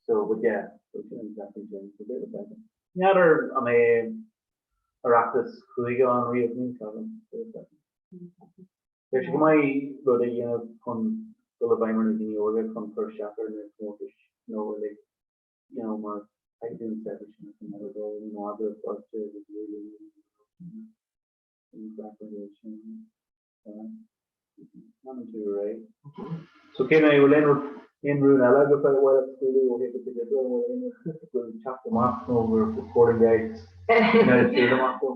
So, but yeah, so sin an seachtain sin, so bit of a N'fheadar an mbeidh Oireachtas Chúige ann riamh, níl 'fhios agam. Bheadh sé go maith rud a dhéanamh chun dul i bhfeidhm ar na daoine óga chun cur isteach ar na comórtais nó uilig, you know, mar caighdeán saibhris sin an eile dul, you know, eadraibh áite agus sin. So cé mé bhfuil aon rud aon rún eile agat ar mhaith leat scaoileadh ó thaobh do chuid oibre, an bhfuil aon rud go bhfuil teacht amach nó go bhfuil recording guides scaoileadh amach dó?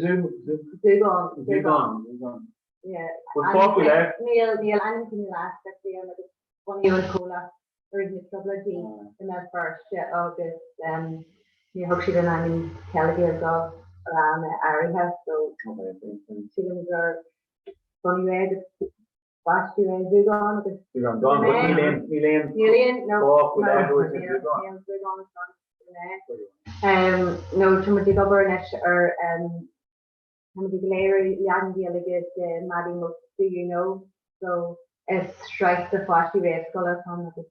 Zoom Zoom Zúgán Zúgán Zúgán. Bhfuil fáth faoi leith? Níl níl ainm cineál aspect agus bunaíodh an comhlacht i rith na dTrioblóidí i mBéal Feirste agus níor thug siad an ainm Telegael do ranna áirithe so sílim gur bunaíodh é agus baisteadh é Zúgán agus Zúgán, but níl aon níl aon níl aon no fáth faoi leith go bhfuil sé Zúgán. Níl Zúgán is ann nó tá muid ag obair anois ar Tá muid ag léiriú leagan Gaeilge de Maddie Moate Do You Know? So is sraith do pháistí réamhscoile atá ann agus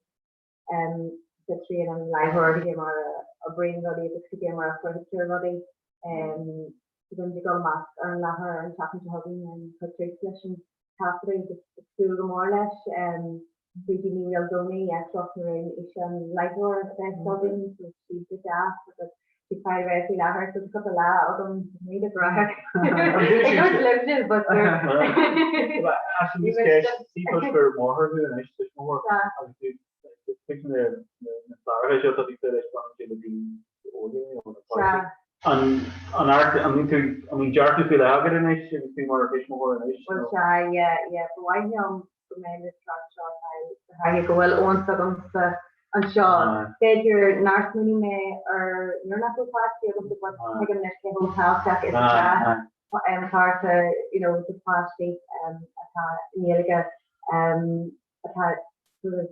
fiosraíonn an láithreoir cad é mar a oibríonn rudaí agus cad é mar a chruthaítear rudaí. So beidh muid ag dul amach ar an láthair an tseachtain seo chugainn ag cur tús leis an taifeadadh agus ag súil go mór leis. Brídín Ní Mhaoldomhnaigh as Ros na Rún ise an láithreoir a bheas againn so sí go deas agus sí ag fáil réidh faoi láthair so tá cúpla lá agam ní go graitheach. Ag dúirt libhse but Actually, níos ceist, sí toisc gur máthair thú anois, tuismitheoir, agus tú tuigim na na cláracha seo tá tú ag leis baineann sé le daoine óga nó na páistí. An an art an mbíonn tú an mbíonn dearcadh faoi leith agat anois agus tú mar thuismitheoir anois? Bhuel sea, yeah, yeah, ba mhaith liom go mbeidh na sraith seo ar fáil go háirithe go bhfuil eoin s'agamsa anseo. B'fhéidir nár smaoinigh mé ar nuair nach raibh páistí agamsa but tuigim anois cé chomh tábhachtach is atá cláracha you know do pháistí atá i nGaeilge atá sort of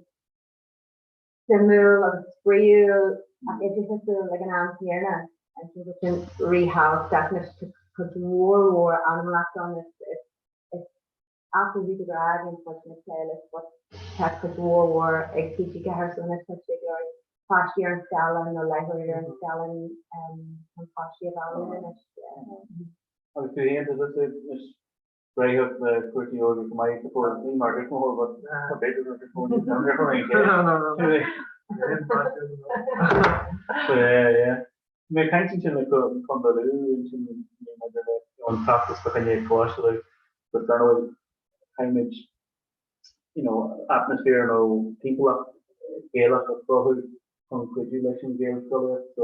suimiúil agus spraíúil ach oideachasúil ag an am céanna. Agus tá sin ríthábhachtach anois tá cuid mhór mhór anamlacht ann is is absolutely de ghnáth bíonn muid ag plé leis but tá cuid mhór mhór ag TG4 so anois tá siad ag iarraidh páistí ar an scáileán nó láithreoirí ar an scáileán chun páistí a mhealladh anois. Agus tú féin, tá tusa anois réidh le cúrsaí óige go maith go fóill, ní mar thuismitheoir but tá b'fhéidir gur thuismitheoir níos mó ar an gcéad. So yeah, yeah. Mé ag caint ansin le Contae Lú ansin maidir le an feachtas fá choinne Coláiste Lú but dar ndóigh caithfimid you know atmaisféar nó timpeallacht Ghaelach a chruthú chun cuidiú leis an Ghaelscolaíocht so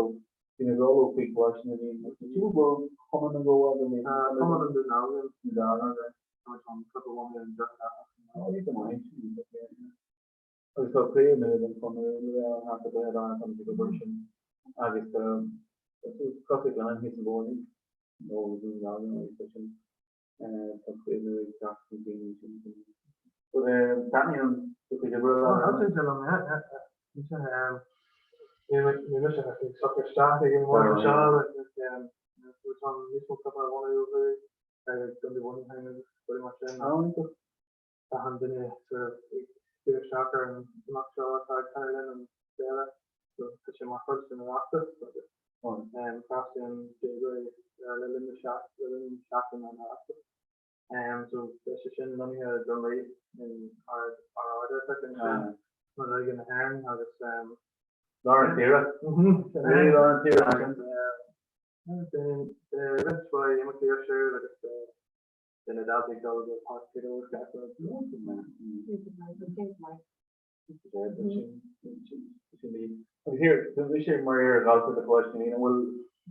bhí mé ag rá leo faoi Choláiste na Ríon agus ní siúl bhfuil Cumann na Gabhal nó Cumann an Dún Almhain Tá an cúpla bhunú an deartha. Tá go maith. Agus tá craobh nua den Chonradh le bheith ann thart ar Droichead Átha táimid ag obair sin agus Crois Ghleann thíos an bóthar nó Dún Garbhán agus tá sin tá craobh nua ag teacht chun cinn ansin. But taitníonn do chuid oibre leat? Taitníonn sé liom, yeah, yeah, yeah. Níl mise ach ag socrú isteach ag an bhfuair seo agus tá níos mó clubanna a bhunú ó thuaidh ag Dundee One agus rudaí mar sin. Achan duine sort of ag cur isteach ar an imeacht seo atá ag Conradh linn an féile so tá sé mar chuid den Oireachtas agus freastalaíonn déagóirí le linn na le linn seachtain an Oireachtais. So beidh sé sin lonnaithe i Droim Rí in ár Ard-Oifig ansin, Ionad Óige na hÉireann agus Lár na tíre. Really lár na tíre ansin. Beidh roinnt mhaith imeachtaí ar siúl agus Beidh na daltaí ag dul go Páirc Peter Ó gach rud. Agus here, tá mise mar iar-dhalta de Choláiste na Ríona, an bhfuil,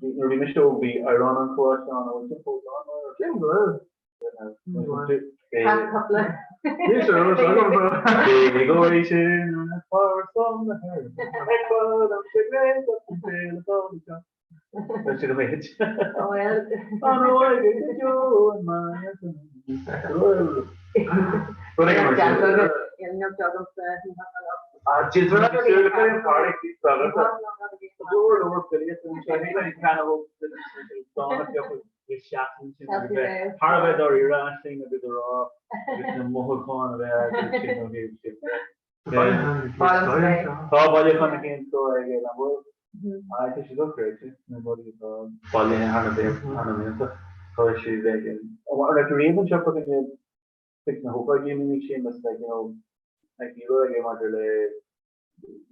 nuair a bhí mise óg bhí amhrán an Choláiste ann, an bhfuil sin fós ann nó? Sin go bhfuil. Tá cúpla. Ní sé rud agam. Déagóirí sinn ar son na hÉireann, ag fad am sa ghréin an féile atá anseo. Tá sé go méid. Bhuel. An óige go deo an Thar a bheith dáiríre sin agus a rá agus na mothúcháin a bheith agat sin ó thaobh sin. Tá bailiúchán na cén scoth aige nach bhfuil? Aye, tá sé dochreidte na rudaí atá bailithe thar na blianta. Tá sé bheith in. An raibh tú riamh anseo fá choinne like na hócáidí a mhínigh Séamus like you know like ní raibh aige maidir le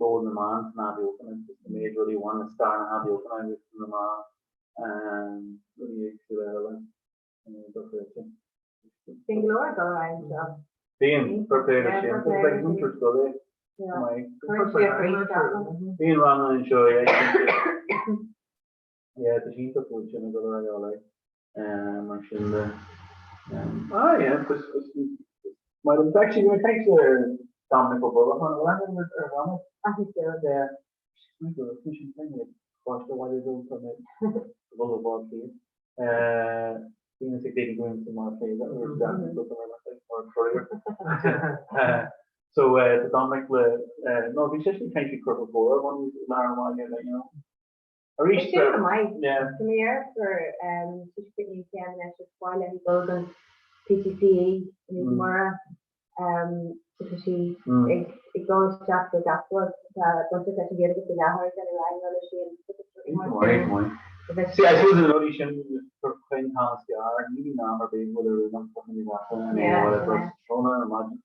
ról na mban san athbheochan agus an méid rudaí a bhain le stair na hathbheochana agus na mná rudaí éagsúla eile. Dochreidte. Bíonn go leor ag dul ar aghaidh anseo. Bíonn, fair play le Séamus. It's like múinteoir scoile é. Bíonn ranganna anseo, yeah, cinnte. Yeah, tá sé iontach go bhfuil sin ag dul ar aghaidh alright. Mar sin de. Ah, yeah, is maith liom. Actually, bhí mé ag caint le Dominic Ó Brolacháin, an bhfuil aithne agat ar Dhominic? Aithne Yeah. Sin sin Coláiste Bhaile Dúin tá mé ag dul ó Bhaile Átha Cliath. Bhí ag daoine go sa mar chéile mar courier. So tá Dominic le no bhí sé sin caint faoi Chorca Córa bhun lár an bhaile le you know. Arís Sin go maith. Tá mé ar for tuiscint ní chéanna leis is baile dul don PGCE i Mura. So tá sí ag dul isteach do gach rud atá bainteach leis an Ghaeilge faoi láthair, ag déanamh rang-uirlisí agus See, I suppose na rudaí sin gur chun an t-am is fearr, ní bhíonn am ar bith go bhfuil oiriúnach do choinne gach duine in aon áit agus tráthnóna ar maidin.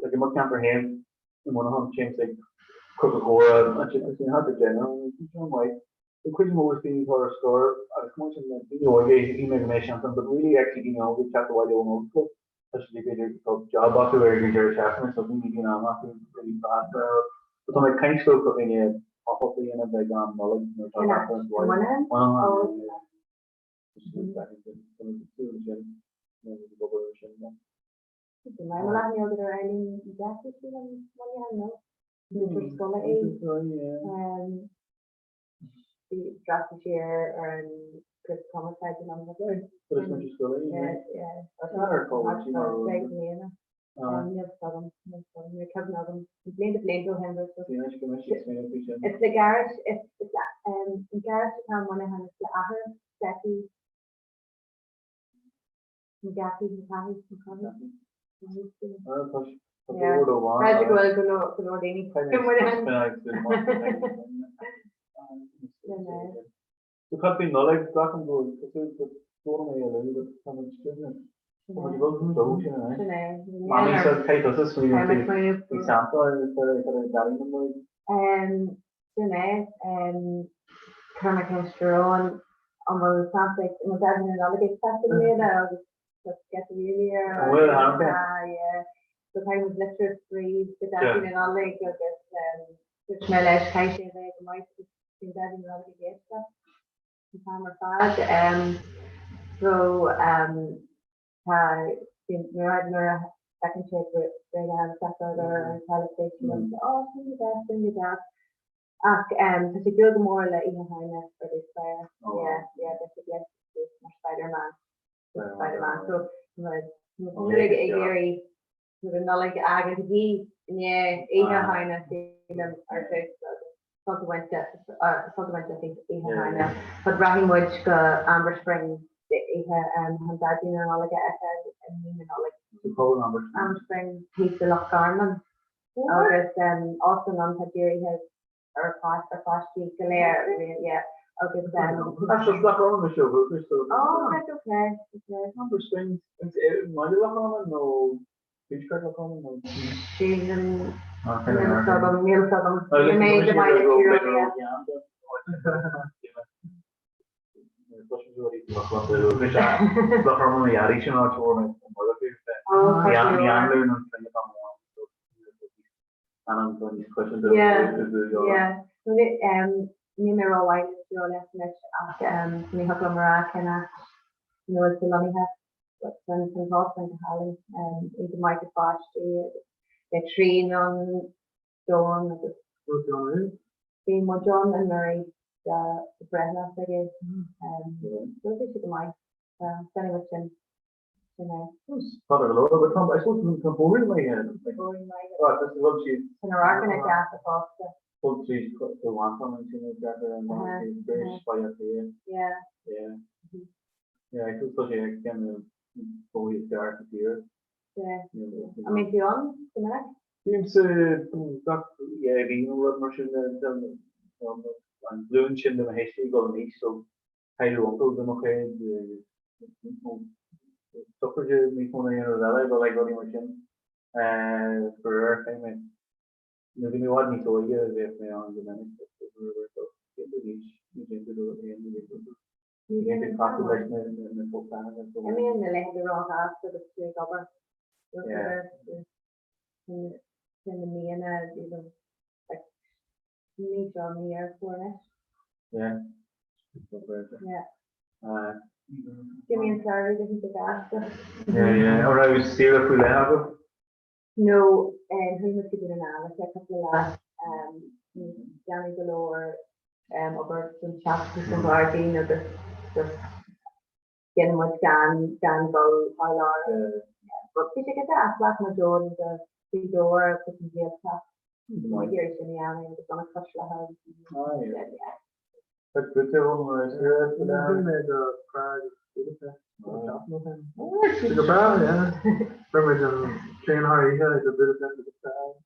Like i mo cheantar féin i Muineachán, téimse ag Cúrsa Chomhrá ansin agus bíonn thart ar 10 ann, bíonn sé an-mhaith. An chuid is mó is daoine atá ar scor agus chomh maith sin na daoine óga, shíl mé go mbeadh seans ann, but really actually daoine óga ag teacht abhaile ón ollscoil, tá siad ag b'fhéidir tá job acu ar an deireadh seachtaine so ní bhíonn am acu really fast ar rud. But tá mé ag caint leo fá choinne pop up a dhéanamh ag am Nollag nuair atá gach duine sa bhaile. D'fhreastail sí ar an gcúrsa cumarsáide in Ollscoil. Níl cuimhne agam. Blianta blianta ó shin. Is le gairid, is le an gairid atá i Muineachán, is le athair s'aici McGachy, McCahey, McCahey. B'fhéidir go bhfuil go leor go leor daoine i Muineachán. So cad faoin Nollaig, glacaim go cosúil go dtógann mé a lú but tá muid scribhne. Tá muid ag dul dó sin an Sin é. Mamaí so cé tusa smaoineamh faoi Santa agus ar Daidí na Nollag? Sin é. Chuir mé ceist ar Eoin an bhfuil Santa ag, an bhfuil Daidí na Nollag ag teacht i mbliana agus tá sceitimíní air. An bhfuil, an bhfuil? Ah yeah. So caithfidh muid litir a scríobh go Daidí na Nollag agus dúirt mé leis caithfidh sé a bheith go maith agus bíonn Daidí na Nollag ag éisteacht an t-am ar fad. So tá, nuair a fheiceann sé bréagáin ar an teilifís oh sin go deas, sin go deas. Ach tá sé ag dúil go mór le Oíche Shamhna ar dtús báire. Yeah, yeah, beidh sé gléasta suas mar Spider-Man. Spider-Man. So tá muid ag iarraidh roimh an Nollaig a fhágáil go dtí i ndiaidh Oíche Shamhna sílim ar dtús agus sult a bhaint sult a bhaint as Oíche Shamhna. But rachaidh muid go Amber Springs oíche chun Daidí na Nollag a fheiceáil i mí na Nollag. So cá bhfuil Amber Springs? Amber Springs thíos i Loch Garman agus óstán ann atá dírithe ar ar pháistí go léir yeah agus Actually is Loch Garman mise ó dhúchas so Oh right okay okay. Amber Springs is i mbaile Loch Garman nó tuaisceart Loch Garman nó Sílim níl a fhios agam níl a fhios agam. Níl mé go maith le tíreolaíocht. Níl mé rómhaith le tíreolaíocht anois ach ní thiocfadh liom a rá cén áit ina bhfuil sé lonnaithe. But tá an t-óstán go hálainn, é go maith do pháistí agus beidh traein ann domhan agus. Raibh tú ann riamh? Bhí muid ann anuraidh do breithlá s'aige. So bhí sé go maith. Déanfaidh muid sin. Sin é. Fada go leor, but tá, I suppose, tá bóithrín maith ann. Bóithrín maith. Right, this is what she. Tá na radharcanna deasa fosta. Thug sí do mhanchán ansin ó deacair an bhris Baile Átha Cliath. Yeah. Yeah. Yeah, I suppose tá sé ag ceann na bóithrí is fearr sa tír. Yeah. An mbíonn tú ann go minic? Bímse gach yeah bhí nó rud mar sin an glúin sin de mo thuistí ag dul in aois so cailleadh uncail de mo chuid sochraide níos mó ná aon rud eile but like rudaí mar sin faraor chaith mé nuair a bhí mé i bhfad níos óige bhíodh mé ann go minic but nuair a bhí mé ní déantar rud aon ní déantar casadh leis na na col ceathracha Imíonn na laethanta róghasta agus tú ag obair. Sin na míonna like mí seo mí Dheireadh Fómhair anois. Yeah. Yeah. Imíonn samhradh go hiontach gasta. Yeah, yeah. An raibh saoire faoi leith agat? No, chuaigh muid go Dún na nGall le cúpla lá. Déanamh go leor obair don teach agus don ghairdín agus just dhein muid gan gan dul thar lear. But bhí sé go deas, ghlac muid Eoin go Gaoth Dobhair agus an Ghaeltacht. Muid ag iarraidh sin a dhéanamh agus dul cois Life agus yeah. Tá good ar an raibh Chuaigh mé go Prague Budapest go breá, yeah. Chuir muid an Traein thar oíche idir Budapest agus Prague.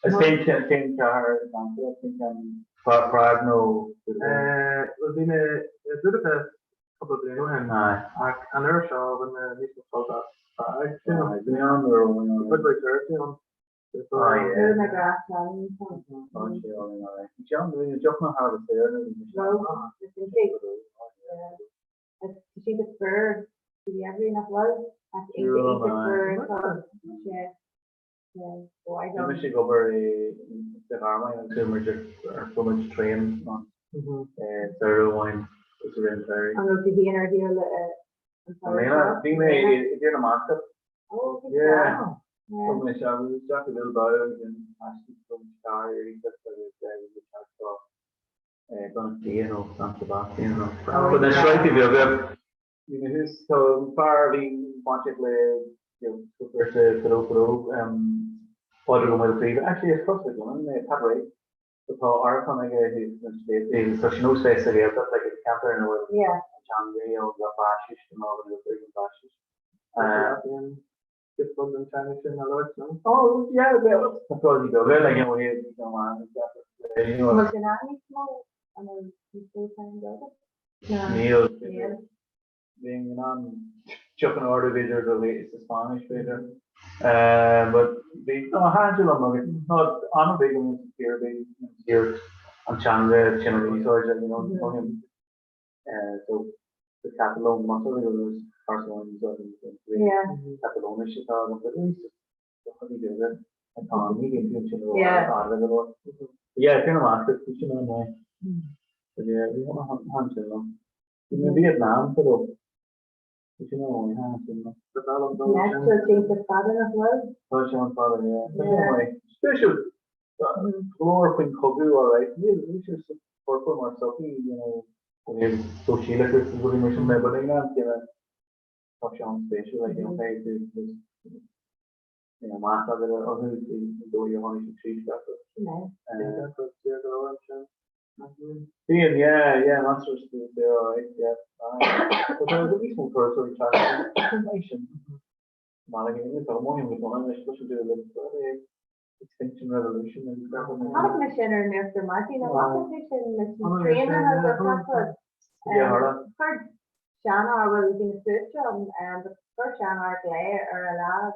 Is cén cén cathair is ansa leat? Cén ceann? Prague nó Budapest? Bhuel bhí mé i Budapest cúpla bliain ó shin ach an uair seo bhain mé níos mó sult as Prague. Bhí mé ann nuair a bhí mé ann. Cuid mhaith turasóirí ann. Chuaigh mé go Tallinn. Tá sé ann alright. Bhí sé ann, bhí na deochanna thar a bheith saor nuair a bhí mise ann. Tá sé go fuar sa gheimhreadh nach bhfuil? Ach iontach iontach fuar tá sé mhaith Bhí mise ag obair i sa Ghearmáin agus chuaigh muid ar fuair muid traein ann samhradh amháin agus i rith an tsamhraidh. An raibh tú féin ar shiúl an samhradh seo? Bhí mé i dTír na mBascach. Ó, go deas. Thug mé isteach i Bilbao agus ansin thaistil muid carr arís agus bhí muid thart fá Donostia nó San Sebastian nó na sléibhte beaga. Bhí mé thuas, tá fear a bhí bainteach le cúrsa fadó fadó, Pádraig Ó Maolchaoimh, actually is cosúil go bhfuil é, Pat Ray, tá árasán aige thuas sna sléibhte agus tá sé nós bheith sa Ghaeltacht, like an ceantar ina bhfuil an teanga nó Baiscis nó an Bhaiscis. Just bug an teanga sin a labhairt, no? Oh, yeah, well, tá rudaí beaga, like, you know, you know, man, you know. Bhfuil sin ann níos mó? An bhfuil níos mó teanga agat? Níl. Níl. Bhí in ann deoch a ordú b'fhéidir go sa Spáinnis b'fhéidir. But bhí, no, thaitin sé liom agus no, an-bhig an tír bhí tír an teanga sin a úsáid, you know, so the Catalan muscle agus Barcelona Catalóinis atá agam but ní beaga atá ní bhíonn bíonn sin ró-fhada go leor. Yeah, sin amach is sin an mhaith. But yeah, bhí thaitin sin liom. Bhí mé i Vietnam fadó. Bhí sin an mhaith thaitin sin liom. Natural things are fada nach bhfuil? Tá sé an fada, yeah. Tá sé an mhaith. Spéisiúil. Glór faoin chogadh, alright. Níl níl sé foirfe mar sochaí, you know, ó thaobh sóisialachas is rudaí mar sin de, but ag an am céanna tá sé an-spéisiúil, like, you know, caithfidh tú just, you know, meas agat orthu, an dóigh a tháinig siad tríd gach rud. Sin é. Bíonn, yeah, yeah, measartha saor, alright, yeah. But tá níos mó turasóirí teacht sin. Malaga, tá mothaím go dona anois, leis an dúil le Extinction Revolution agus gach rud. Chonaic mé sin ar Nuacht ar Maidin, an bhfaca tú sin leis na traenacha agus gach rud? Yeah, tharla. Chuir seanfhear, bhuel bhí na sluaite ann, but chuir seanfhear glao ar a lámh,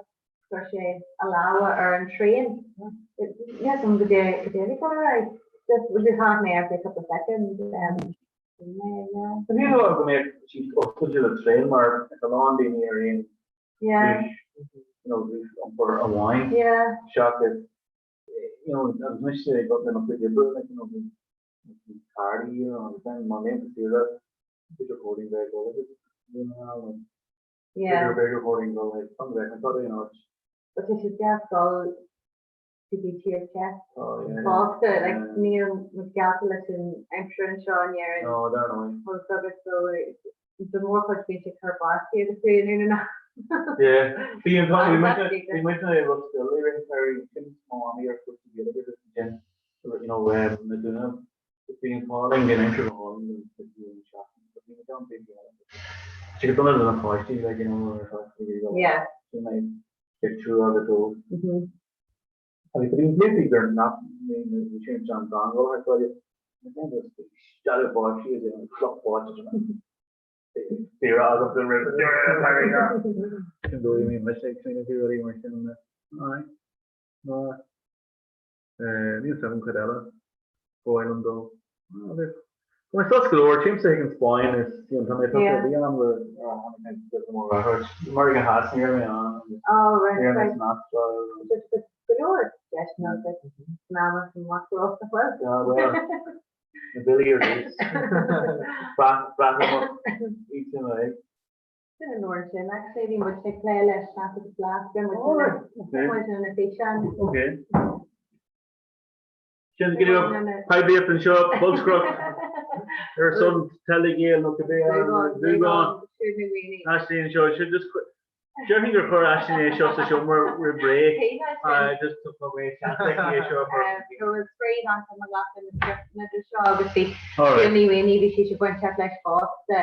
chuir sé a lámha ar an traein. Níl a fhios agam goidé goidé a bhí ag dul ar aghaidh. Just chonaic mé ar feadh cúpla soicind. Sin é, yeah. Ní raibh go mbeadh siad oscailte le traein mar tá a lán daoine ar aon Yeah. you know, gnéas iompair amháin. Yeah. Seachas, you know, agus mise ag le mo chuid oibre, like, you know, bhí bhí cardaí agus then má léim go saoire, b'fhéidir chóirín bheith ag dul agus, you know, Yeah. b'fhéidir b'fhéidir chóirín dul ag an bheith an fada in áit. But tá sé deas dul go dtí tír te. Oh, yeah. Fosta, like, níl muid geallta leis an aimsir anseo in Éirinn. No, dar ndóigh. Agus agus so don mhórchuid bíonn sé ag cur báistí agus tú in ann. Yeah. Bhí an bhí muid bhí muid i Ros Goill i rith an tsamhraidh, sin mo mhamaí ar chúrsaí Gaeilge agus ansin, you know, na Dúnaibh. Bhí an t-ádh linn, bhí an aimsir go hálainn don seachtain, but bhí muid ann bhí sé go dona do na páistí, like, you know, ar feadh Yeah. Sin é pictiúr agat dóibh. Agus bhí an bhliain gur nach bhí sé an drangáil thar sáile, stealladh báistí agus an chloch báite Saoire agamsa roimh Sin dóigh a mbíonn mise ag smaoineamh faoi rudaí mar sin. Aye. Ná níl 'fhios agam cad eile ba mhaith liom dul. Tá mé sos go leor, téimse chuig an Spáinn is you know, tá mé tá bhí am le tháinig mé go mór America Theas ní raibh mé ann agus Oh, right, ní raibh mé right. san Astráil. Just go leor deiseanna agus snámha san amach nach bhfuil. Yeah, well, na billí ar dtús. Braithim iad sin uilig. Sin an uair sin, actually, bhí muid ag plé leis Snap agus Blast, bhí muid Oh, right, okay. muid na físeáin. Okay. Sin go poiblíocht anseo, bolscaireacht ar son Telegael nó cibé Dúgán. Aisling anseo, sin just déarfainn gur chuir Aisling é seo sa seomra roimh ré just tá mé seans aici é seo a chur. Go bhfuil spraoi ann mo ghlacadh na scripteanna de seo agus bhí Jimmy Wayne bhí sí bainteach leis fosta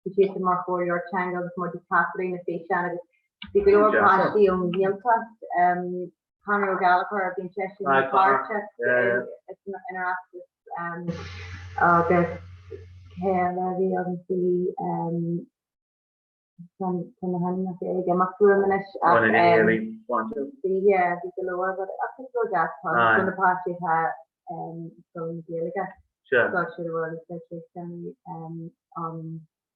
bhí sí mar chomhairleoir teanga agus muid ag taifeadadh na físeáin agus Bhí go leor páistí ón Ghaeltacht, Conor Ó Gallchóir, bíonn seisean páirteach in Oireachtas agus cé eile a bhí ann, bhí tá na hainmneacha ag imeacht uaim anois ach bhí yeah bhí go leor ach is rud deas atá ann do na páistí atá i scoil na Gaeilge. Tá siad a bhfuil ag an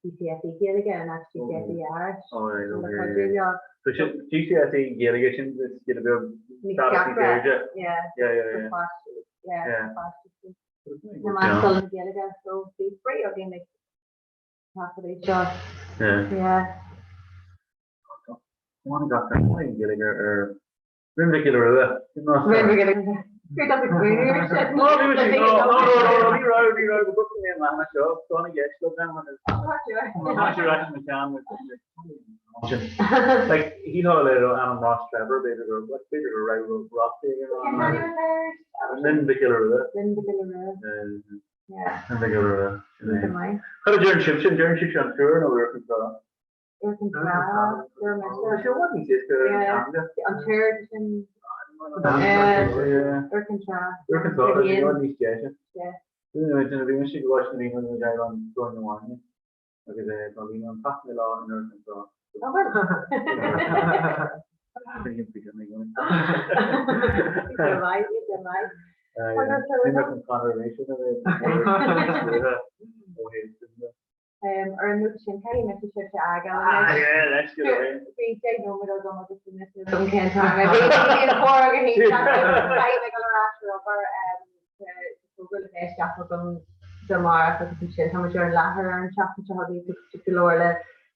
GCSE Gaeilge and that's GCSE Irish. Oh, right, okay. Yeah. So sin GCSE Gaeilge sin is giota beag stádas níos airde. Yeah. Yeah, yeah, yeah. Yeah. Yeah. Na meánscoil na Gaeilge so bhí spraoi againn ag taifeadadh seo. Yeah. Yeah. Come on, gach ar Gaeilge ar Rinn Mhic Giolla Rua. Rinn Mhic Giolla Rua. Bhí tú ag smaoineamh ar sin? No, bhí mé no, no, no, no, ní raibh, ní raibh, go bhfeicfidh mé an leathanach seo, tá an gheist le bheith ann. Tá sé ar ais i mo cheann. Like, shílfeá le ainm Ross Trevor, b'fhéidir go, like, b'fhéidir go raibh Ross éigin ann. Rinn Mhic Giolla Rua. Rinn Mhic Giolla Rua. Yeah. Rinn Mhic Giolla Rua. Cad a deireann sibhse? An deireann sibhse an Túr nó Iúr Cinn Trá? Iúr Cinn Trá, dúirt mise. Tá sé i bhfad níos éasca ar an teanga. An Túr sin. Iúr Cinn Trá. Iúr Cinn Trá, tá sé i bhfad níos deise. Nuair a bhí mise ag gabháil na bhí mé ag an gCorn na Mhaine agus tá bhí an tseachtain lá in Iúr Cinn Trá. An bhfuil? Go maith, go maith. Ní bheadh an Conor arís ina bheith ó thaobh sin de. Ar an nóta sin, caithfidh mise sibhse a fhágáil anois. Bhí 10 nóiméad agam agus anois níl 'fhios agam cén t-am é. Bhí an chóir go hiontach. Caithfidh mé dul ar ais ar obair fógra le bheith isteach agam do amárach agus ansin tá muid ar an láthair ar an tseachtain seo chugainn so go leor le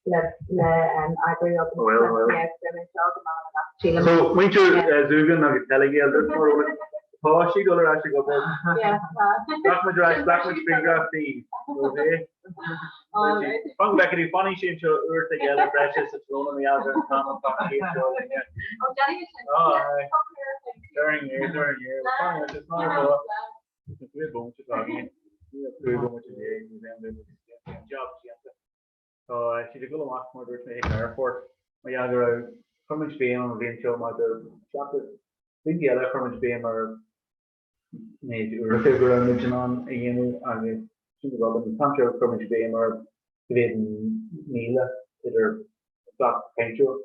le le eagrú agus So muintir Zoogan agus Telegael, tá sí ag dul ar ais ag obair. Ghlac muid ar ais, ghlac muid grianghraf di. Fan go bhfeicfidh tú, fanfaidh sí anseo uair tig eile breise sa tráthnóna mar gheall ar an t-am atá sí anseo linne. During year, during year. Job déanta. Tá siad ag dul amach mar dúirt mé ag an aerfort mar gheall go raibh, chuir muid béim an bhliain seo maidir seachas daoine eile chuir muid béim ar méid uaireanta go raibh muid in ann a dhéanamh agus sin an rud an t-am seo chuir muid béim ar go mhéad míle idir gach cainteoir.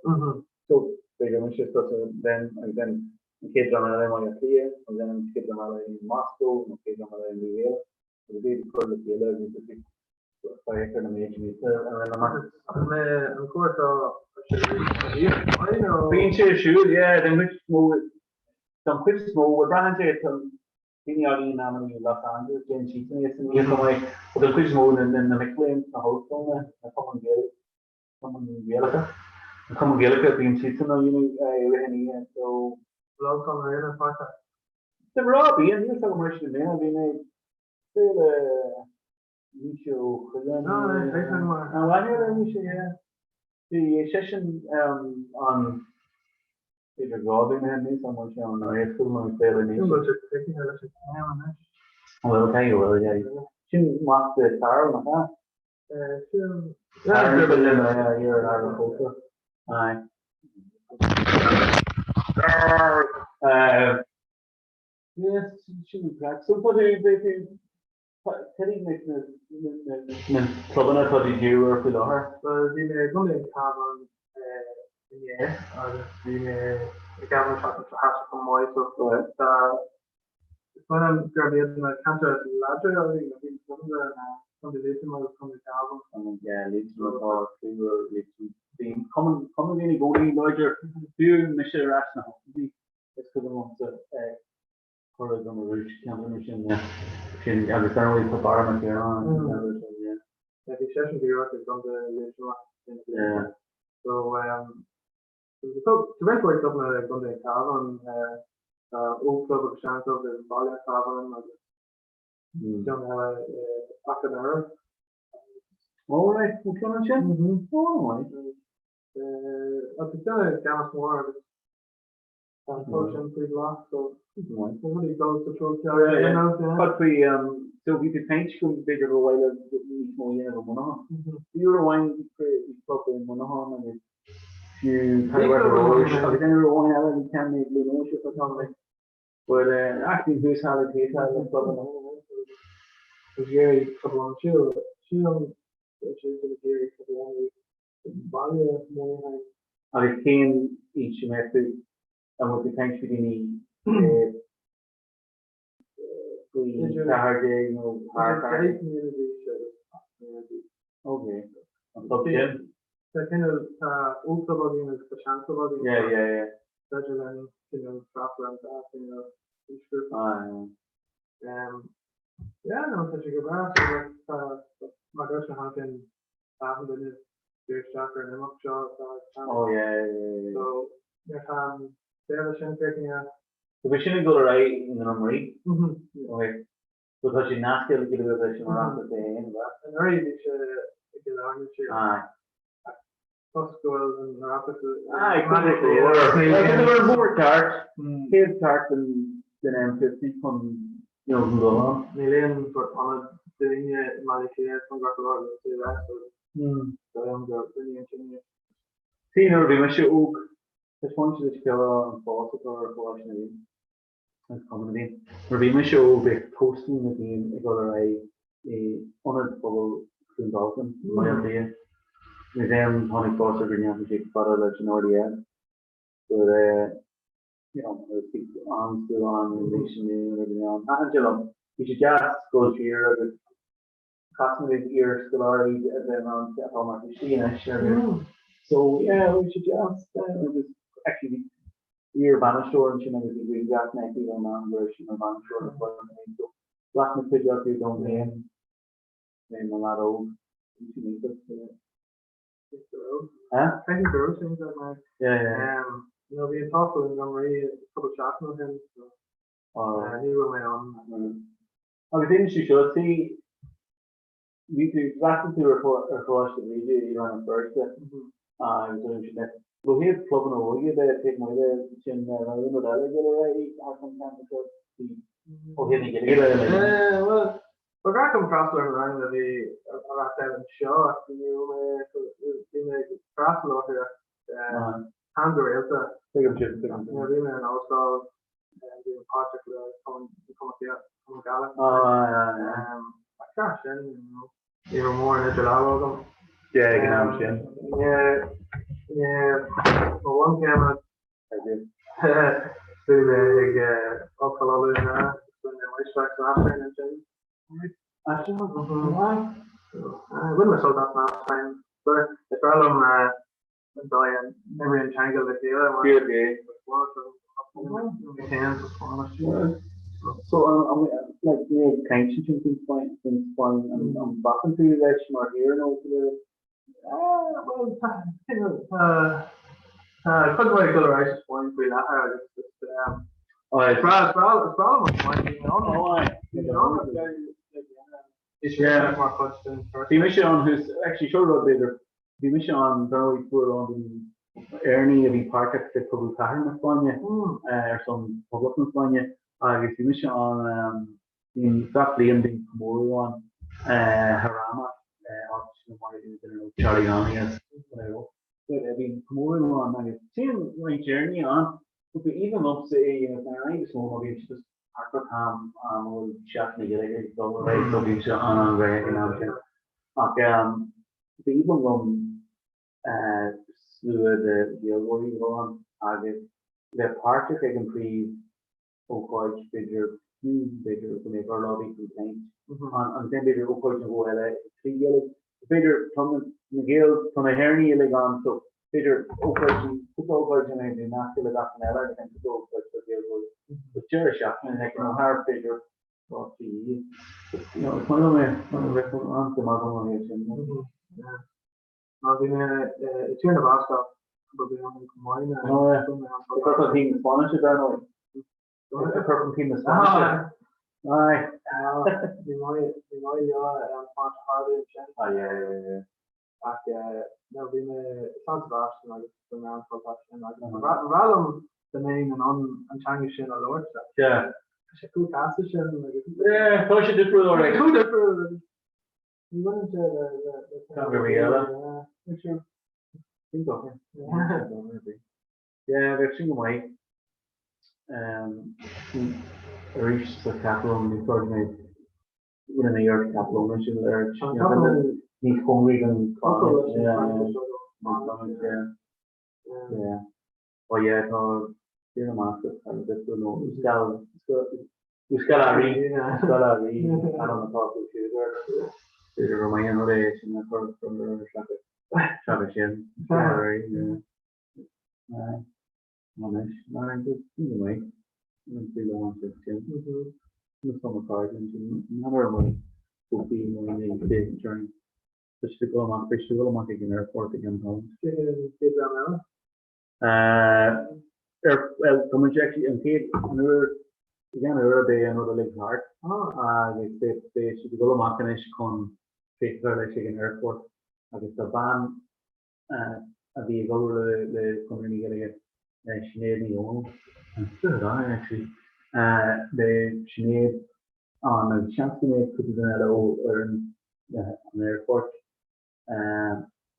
So b'fhéidir mise tusa then agus then an chéad dream eile i mBaile Átha Cliath agus then an chéad dream eile i Moscow nó an chéad dream eile i Nua Eabhrac agus iad ag cur le chéile agus ag féach ar na méid mílte a rinneamar. An mbeidh an comhrá seo ar siúl arís nó? Bíonn sé ar siúl, yeah, den chuid is mó, den chuid is mó, bhuel braitheann sé, tá daoine againn in amannaí i Los Angeles, déanann siadsan é san oíche chomh maith, but den chuid is mó na mic léinn sna hollscoileanna, na cumainn Ghaeilge, cumainn Ghaelacha, na cumainn Ghaelacha, bíonn siadsan á dhéanamh i rith an oíche, so. Bhfuil Conor Réanna páirteach? De ghnáth bíonn, níl 's agam arís i mbliana, bhí mé ag plé le Naoise Ó Coileáin. Ah, right, right, right, right. An bhfuil aithne ar Naoise, yeah. Bhí seisean an, b'fhéidir 2 bliain ó shin, níl 's agam an bhfuil sé ann ar aon chuma, ag plé le Naoise. Bhfuil sé feicthe leis an t-am anois? Bhuel, cé go bhfuil, yeah. Sin mac de Carl, nach ea? Sin. Carl ba le iar Aire Cultúir. Aye. Yes, sin an craic. So tá tú, beidh tú, cad iad na clubanna atá tú díriú air faoi láthair? Bhuel, bhí mé i gContae an Chabháin inné agus bhí mé i gCavan an tseachtain seo caite chomh maith so tá, is dóigh liom gurb iad na ceantair is láidre a bhí a bhí clubanna ná Contae Liatroma agus Contae an Chabháin. Yeah, Liatroim atá triúr Liatroim. Bhí cumann, cumann a bhíonn i gcónaí láidir, fiú mise ar ais sna hochtóidí, is cuimhin liomsa curaidh dom arís, ceantar mar sin, sin agus dar ndóigh tá Barra Mac Ciaráin an ceantar sin, yeah. Yeah, bhí seisean díreach i gContae Liatroma in Yeah. So, so tá roinnt mhaith clubanna i gContae an Chabháin, tá ógchlub agus seanchlub i mBaile an Chabháin agus ceann eile i Achadh an Iúir. Oh right, an ceann ansin? Oh right. Agus ceann i gCamas Mór agus Tá an clog sin faoi bhláth so tá rudaí ag dul sa treo ceart you know yeah. Cad faoi so bhí tú ag caint go mb'fhéidir gur mhaith leat níos mó a dhéanamh i Muineachán. Bhí uair amháin bhí club i Muineachán agus Fiú agus aon rud amháin eile bhí ceann ag Blue Note seo tá mé. But ach bhí thuas thall ag taobh thall le club an Ag iarraidh club an siúl siúl ag iarraidh club an baile mór Agus cén aois a mbeadh tú an bhfuil tú ag caint faoi daoine faoi 14 nó thar 14? Ok. An club sin? Tá cineál tá ógchlub againn agus tá seanchlub againn. Yeah, yeah, yeah. B'fhéidir linn cineál freastal ar an dá chineál aoisghrúpa. Ah, yeah. Um, yeah, no, tá sé go breá. So, like, tá, mar dúirt mé cheana féin, tá achan duine ag dul isteach ar an imeacht seo atá ag teacht. Oh, yeah, yeah, yeah, yeah. So, nuair atá an féile sin críochnaithe. So bhí sin ag dul ar aghaidh i nDroim Rí? Mhm. Ok. So tá sé nasctha le go leis an Oireachtas é féin, ab ea? Anuraidh bhí sé i gCill Airne siar. Aye. Toisc go bhfuil an Oireachtas Aye, cuid de Ar an bhóthar ceart, céad ceart den den M50 chun you know, an dul ann. Níl aon sórt ionad daoine i mBaile Átha Cliath cóngarach go leor le CLS so dóigh liom gur rinne an cinneadh. See, nuair a bhí mise óg, taispeánann sé duit céard an fás atá ar Choláiste na bhFiann. Is cuma na bhFiann. Nuair a bhí mise óg bhíodh Tóstal na bhFiann ag dul ar aghaidh i Ionad Pobail Chluain Dolcáin i mBaile Átha Cliath. Agus then tháinig fás air go ndeachaigh sé chomh fada leis an RDS. But eh, you know, bhí an-slua ann an bhliain sin nuair a bhí mé ann. Thaitin sé liom. Bhí sé deas dul siar agus Casann muid iar-scoláirí a bheith in ann atá mar thuistí anois agus so yeah bhí sé deas agus actually bhí iar-bhainisteoir ansin agus bhí grianghraf aici ón am go raibh sí mar bhainisteoir na foireann féin so ghlac mé cuid acu dom féin mé mo leaid óg bhí sin iontach yeah. Huh? Thank you girls things like my Yeah yeah. You know bhí an Tóstal i nDroim Rí cúpla seachtain ó shin so ní raibh mé ann. Agus inis tú seo, see, bhí tú, d'fhreastail tú ar Choláiste Bhríde i Rann na Feirste agus ar sin Ó thaobh clubanna óige de, taobh amuigh de sin, an raibh aon rud eile ag dul ar aghaidh thart an ceantar seo ó thaobh na Gaeilge de? Bhuel, ba ghnách liom freastal ar na ranganna a bhí á reáchtáil anseo ach ní raibh mé, bhí mé ag freastal orthu ach chan go rialta. Tuigim sin, tuigim sin. Nuair a bhí mé in ollscoil, Bhí mé páirteach le Cumann Cumann Gaelach. Ach sea, sin, you know, ní raibh mórán idir lámha agam. Yeah, ag an am sin. Yeah, yeah, mo bhunchéim bhí mé ag Ollscoil Uladh in Éirinn, bhain mé máistreacht san Aistarraingt ansin. Aistarraingt? Bhain mé sult as an aistarraingt. Is breá liom an dóigh a n-imríonn teanga le chéile mar Fíor gé. So an like ní ag caint sin faoin Spáinn faoin Spáinn an an mbacann tú leis mar thír nó go bhfuil Bhuel tá tá cuid mhaith ag dul ar aghaidh sa Spáinn faoi láthair agus is is breá is breá is breá liom an Spáinn bhí mé ann bhí mé ann Is Yeah. mar chuid den turas. Bhí mise ann thuas actually seo rud b'fhéidir bhí mise ann dar ndóigh fuair a lán daoine Éireannaigh a bhí páirteach sa Cogadh Cathartha na Spáinne ar son Poblacht na Spáinne agus bhí mise ann bíonn gach bliain bíonn comóradh ann Jarama áit a maraíodh duine ar nós Charlie Donnelly as But bíonn comóradh ann agus téann roinnt Éireannaigh ann but ba aoibhinn liomsa é a dhéanamh ar an is mó ná bíonn sé just thart ar an am a bhfuil Seachtain na Gaeilge ag dul ar aghaidh so bíonn sé an-an-ghnóthach ag an am sin. Ach ba aoibhinn liom slua de Ghaeilgeoirí a bheith ann agus bheith páirteach ag an príomh ócáid b'fhéidir, fiú b'fhéidir go mbeadh urlabhraí chun caint ann agus then b'fhéidir ócáid nó dhó eile trí Ghaeilge. B'fhéidir tá na Gaeil, tá na hÉireannaigh uilig ann so b'fhéidir ócáidí, cúpla ócáid ina mbeidh nasctha le gach duine eile agus then cúpla ócáid do Ghaeilgeoirí. But deireadh seachtaine like you know thar b'fhéidir dhá trí mhí. You know is maith liom é, is maith liom an-suim agam ó thaobh sin de. Má bhí mé i Tír na Bascach cúpla bliain ó shin chomh maith na Oh yeah. Ag cur chun cinn na Spáinnise dar ndóigh. Ag cur chun cinn na Spáinnise. Aye. Bhí maith bhí maith leo ar an Spáinnis a ardú ansin. Ah yeah yeah yeah. Ach no bhí mé i San Sebastian agus bhí mé an-sult as sin agus ba bhreá liom dá mbeinn in ann an teanga sin a labhairt. Yeah. Tá sé chomh casta sin agus. Yeah, tá sé difriúil alright. Chomh difriúil agus ní bhaineann sé le Teanga ar bith eile. Sin dochar. Yeah, bheadh sin go maith. Arís sa Chatalóin, ní féidir mé rinne mé iarracht Catalóinis a labhairt. Níos cóngaraí don Yeah. Oh yeah, tá fíor amach ar an bit nó Euskal Herri, Euskal Herri, ainm atá acu siúd air. B'fhéidir gur maith an rud é sin a chur seachas sin. Euskal Herri, yeah. Anois, sin go maith. An trí lá an sin. Nó tá mo chairde ansin, n'fheadar an bhfuil cófí nó aon rud Tá siad ag dul amach, beidh siad ag dul amach ag an airport ag an am. Cé hé an chéad dream eile? Ar, bhuel, tá muid actually an chéad, an uair, ag an uair beidh an rud uilig thart agus beidh, beidh siad ag dul amach anois chun féach a chur leis ag an airport agus tá bean a bhí ag obair le, le Conradh na Gaeilge, Sinéad Ní Dhomhnaill, good eye actually, beidh Sinéad ann agus seans go mbeidh cúpla duine eile ó fhoireann an aerfoirt.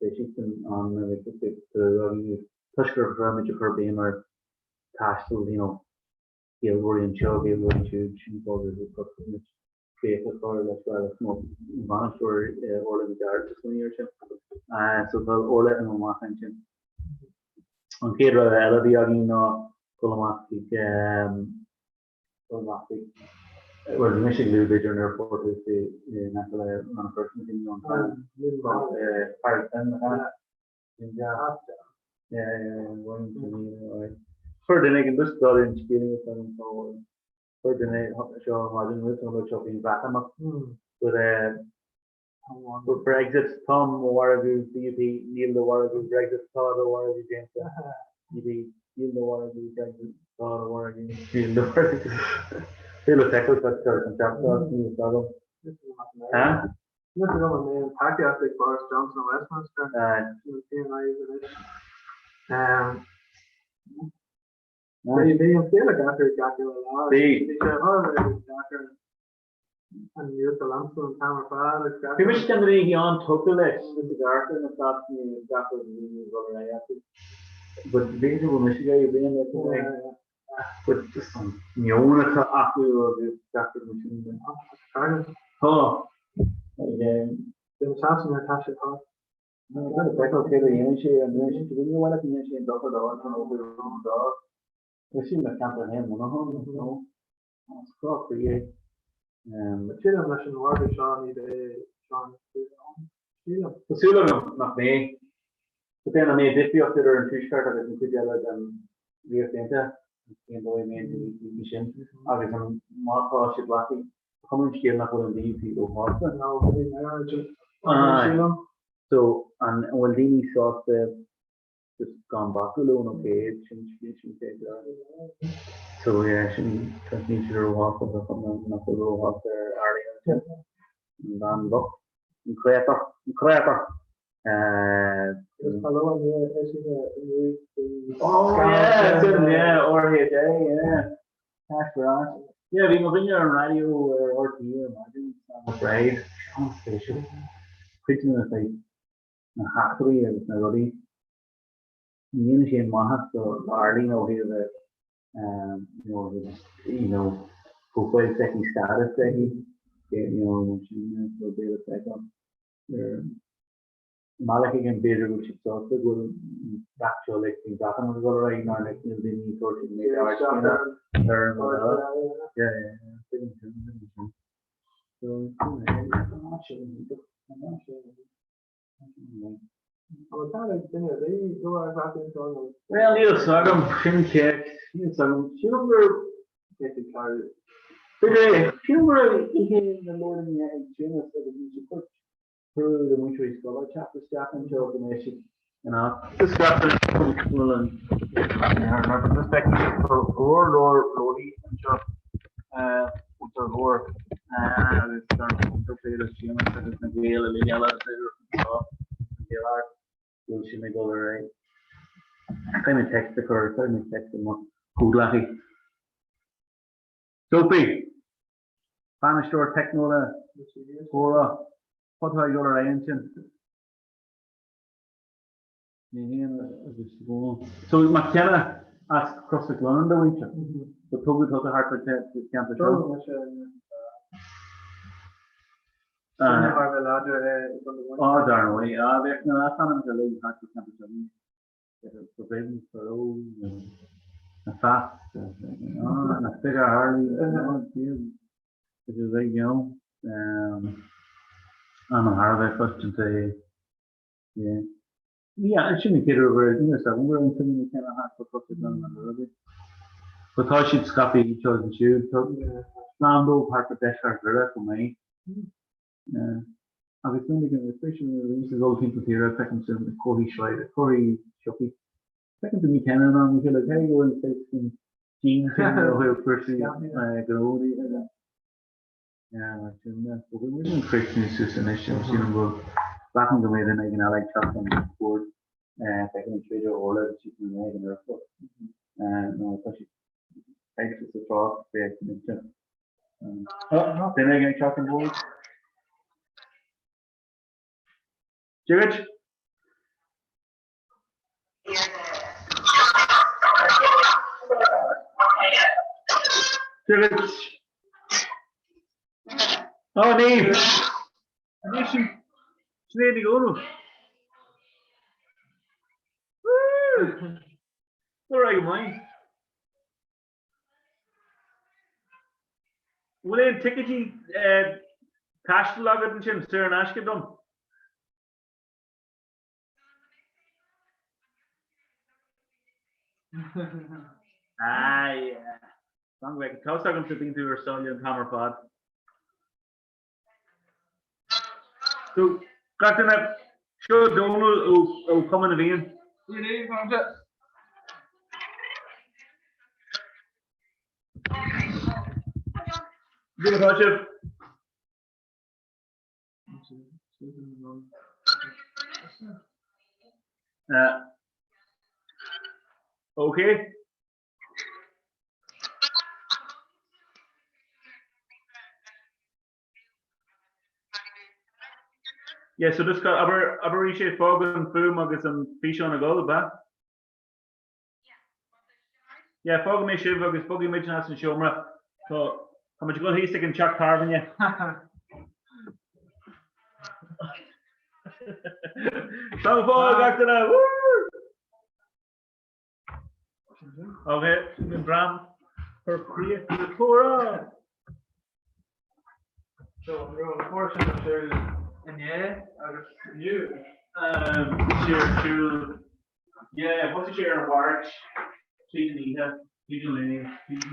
Beidh siadsan ann agus is beidh againn toisc gur chuir muid ag cur béim ar taisteal you know Gaeilgeoirí anseo, Gaeilgeoirí ansiúd, sin fáth gur chuir muid béim a chur leis well is nó an bainisteoir Orla Nic Gearailt a smaoinigh air sin. So tá Orla ag dul amach ansin. An chéad rogha eile a bhí againn ná dul amach chuig dul amach chuig bhuel bhí mise ag lua b'fhéidir an airport thuas in aice le Rann na Feirste nó an Paris Chuir duine éigin just dul in scéal chuir duine seo maidin rud an rud seo faoin Bhreatimeacht but But Brexit, tá mo mhargadh DUP, níl do mhargadh Brexit, tá do mhargadh déanta. DUP, níl do mhargadh Brexit, tá do mhargadh, níl do mhargadh. Cé le feiceáil tá sé an teach seo, níl fhios agam. Huh? Níl fhios agam an mbeidh an tacaíocht ag Boris Johnson i Westminster. Sin an t-aon fhadhb anois. Bhí an scéal deacair gach uile lá. Bhí sé thar a bheith deacair. An nuacht a leanstan an t-am ar fad agus gach Bhí mise ceann de na daoine an-tógtha leis agus ag amharc ar na stats ní gach rud a bhí ag dul ar aghaidh acu. But bhí sé bhfuil mise ag iarraidh bliain le tú é. But just an meon atá acu agus gach rud mar sin. Tá. Bhí na Sasanaigh ar tá sé thart. Tá le feiceáil céard a dhéanann sé an ndéanann sé ní bhfuil go ndéanann sé an dochar dó an ó dó. Tá sin le ceantar féin Monaghan nó. Is crá croí é. Sílim leis an mhargadh seo ní bheidh Seán Kyne ann. Sílim. Tá súil agam nach mbeidh. But then an mbeidh difríocht idir an Tuaisceart agus an chuid eile den Ríocht Aontaithe? Cén dóigh a mbeidh an DUP sin? Agus an má tá sé glactha, tá cuma ar an scéal nach bhfuil an DUP róshásta. No, bhí mé ar sílim. So an bhfuil daoine sásta just gan bacadh leo nó céad sin sin sin céad so yeah sin níl siad róshásta nach bhfuil róshásta ar Arlene ansin an bhean bhocht an créatúr an créatúr Oh yeah sin yeah RHA yeah Cash for ash yeah bhí mo dhuine ar an raidió ar RTÉ ar maidin Sam McBride an-spéisiúil cuid de na na heachtraí agus na rudaí. Ní dhéanann sé aon mhaitheas do Arlene ó thaobh a you know you know profile s'aici status s'aici you know mar sin so beidh le feiceáil ar mbealach éigin b'fhéidir go bhfuil siad sásta go bhfuil an reacht seo like faoin Bhreatimeacht ag dul ar aghaidh mar like níl daoine ag tabhairt an méid aird céanna ar an rud eile. Yeah yeah yeah tuigim sin tuigim sin. So sin é Bhuel, níl fhios agam, sin ceist, níl fhios agam. Sílim gur, b'fhéidir é, sílim go raibh oíche na Leabharlainne ag Séamus agus bhí sé ag tabhairt cuireadh do mhúinteoirí scoile teacht isteach anseo go mbeidh siad in ann. Just go leor leor leabharthaí anseo údar mhór agus dar le Séamus agus na Gaeil uilig eile anseo an Gaeilge go bhfuil sin ag dul ar aghaidh. Caithfidh mé text a chur, caithfidh mé text do mo chomhghleacaí. Sophie! Bainisteoir teicniúla Chomhrá, cad tá ag dul ar aghaidh ansin? Mé féin agus Dónall. So McKenna as Crois na Gloine do mhuintir. So tógadh tusa thart fán cheantar seo. Tógadh mise Sinne thar bheith láidir i gContae Mhuineacháin. Á, dar ndóigh. Á, bheadh na leasainmneacha uilig thart fán cheantar seo. The Big, the Low, the Fat, na Figure Harley, which is like, you know, an thar a bheith cloiste Yeah. Yeah, sin an chéad uair go raibh fhios agam go raibh an fine McKenna thart fá Chros na Gloine mar rudaí. But tá siad scaipthe anseo is ansiúd. Tá slám dóibh thart fá deisceart Dhoire chomh maith. Yeah. Agus minic an spéisiúil nuair a bhímse ag dul timpeall na tíre feicimse na comharthaí sráide, comharthaí siopaí. Feiceann tú McKenna in am a chéile, cé go bhfuil saghas an gene sin ó thaobh cúrsaí gnó de. Yeah, sin é. Bhfuil muid ag críochnú suas anois agus sílim go bhfuil glacaim go mbeidh duine éigin eile ag teacht an bord feicim an tríú Orla agus sí san ag an Oireachtas. Nó tá sí ag sa tráth féach muide. Duine éigin ag teacht an bord. Dia dhuit? Dia dhuit. Ó, Niamh! Anois sin Sinéad Ní Dhomhnaill. Woo! All right, go maith. Bhfuil aon ticéidí taistil agat ansin, saor in aisce dom? Ah, yeah. Fan go bhfeicfidh. Tá 'fhios agamsa bíonn tú ar sáile an t-am ar fad. So, gach duine, seo Dónal ó ó Chumann na bhFiann. Good evening, Fanta. Cad é mar atá sibh? Ok. Yeah, so just got abair abair sé fág an fuaim agus an físeán ag dul, ab ea? Yeah, fágfaidh mé sibh agus bogfaidh muid as an seomra. Tá tá muid ag dul thíos ag an teach tábhairne. Slán go fóill gach duine! Woo! Ok, sin an dream gur chríoch le comhrá. So, an raibh an comhrá sin ar siúl inné agus inniu? Bhí sé ar siúl, yeah, thosaigh sé ar an Mháirt, tríd an oíche, tríd an lae, tríd an.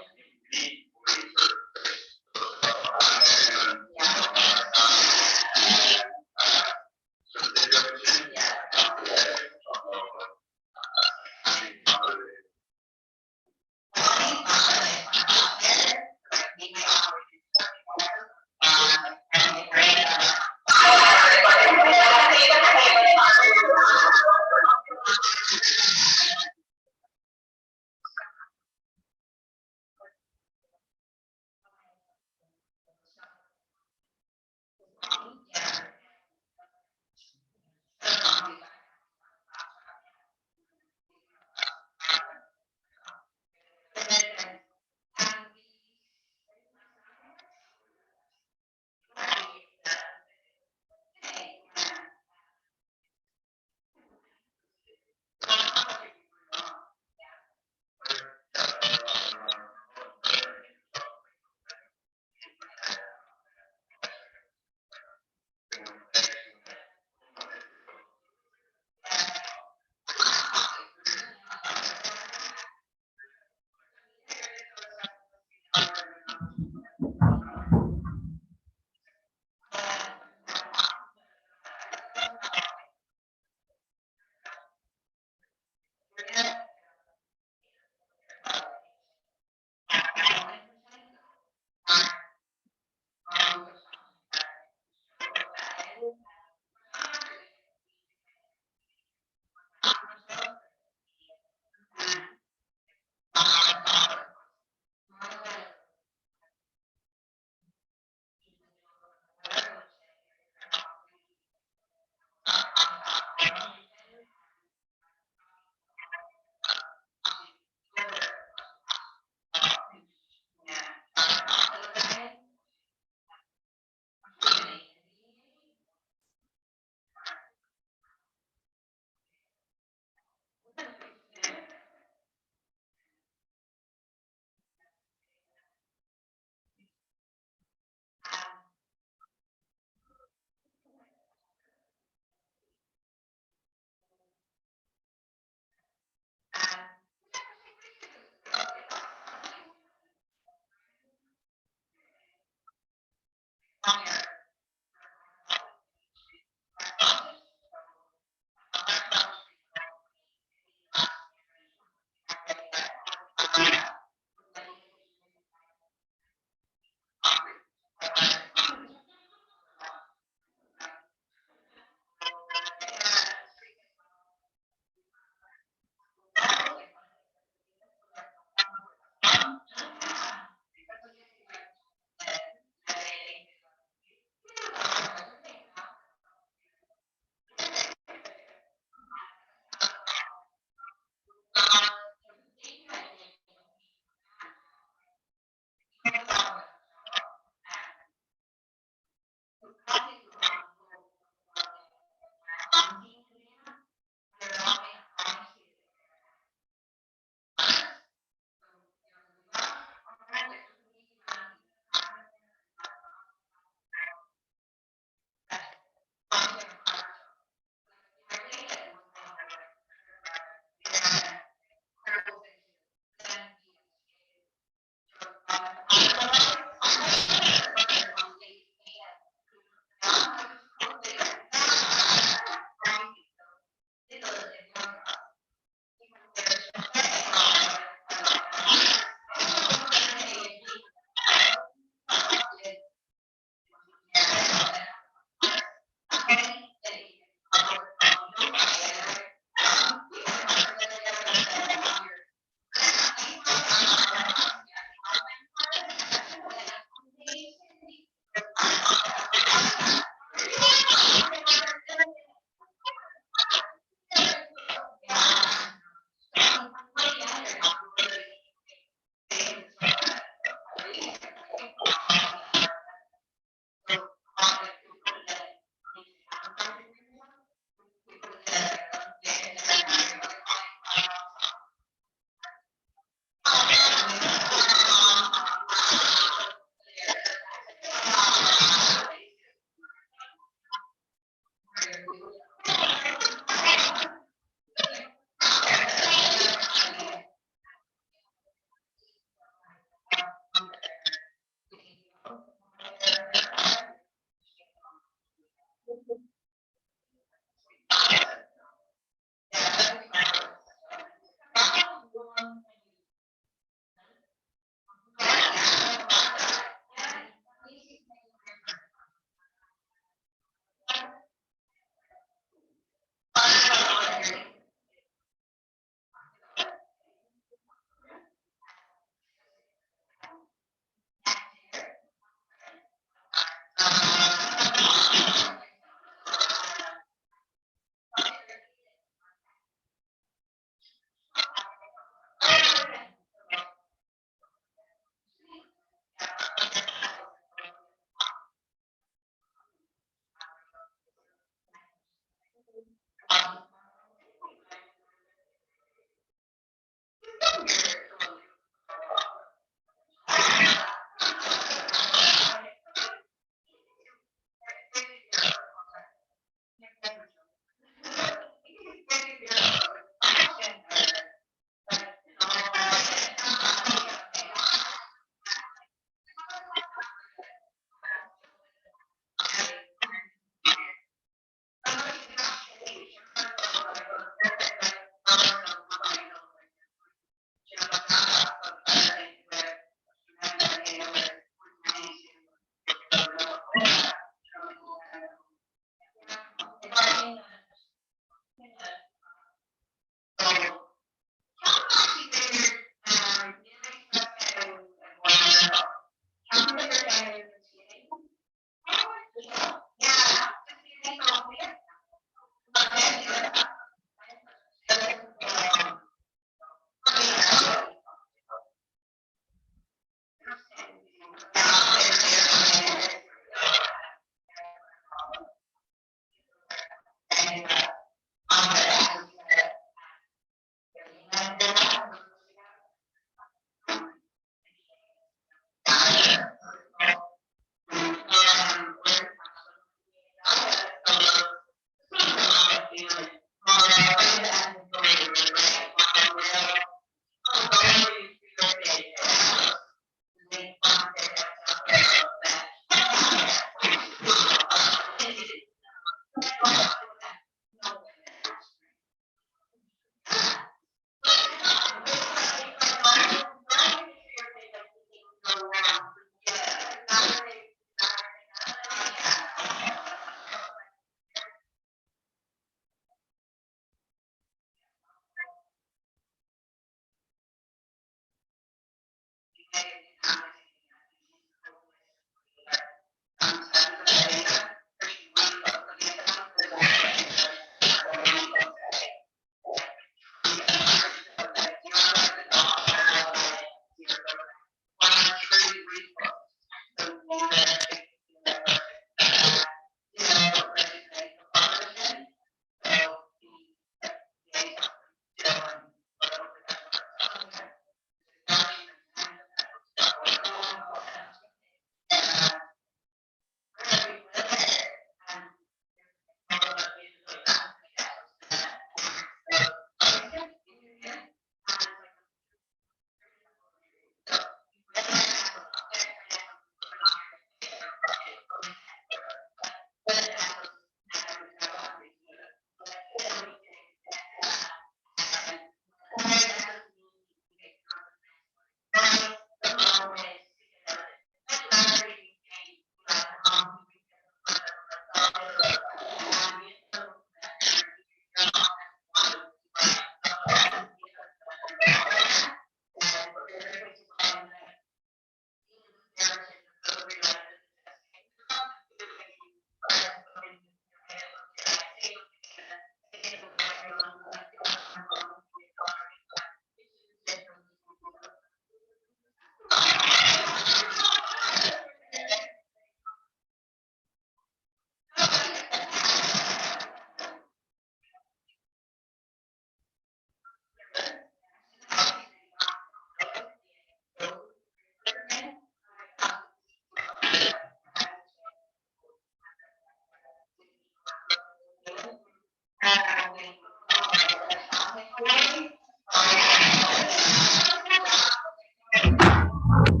Thank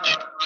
you.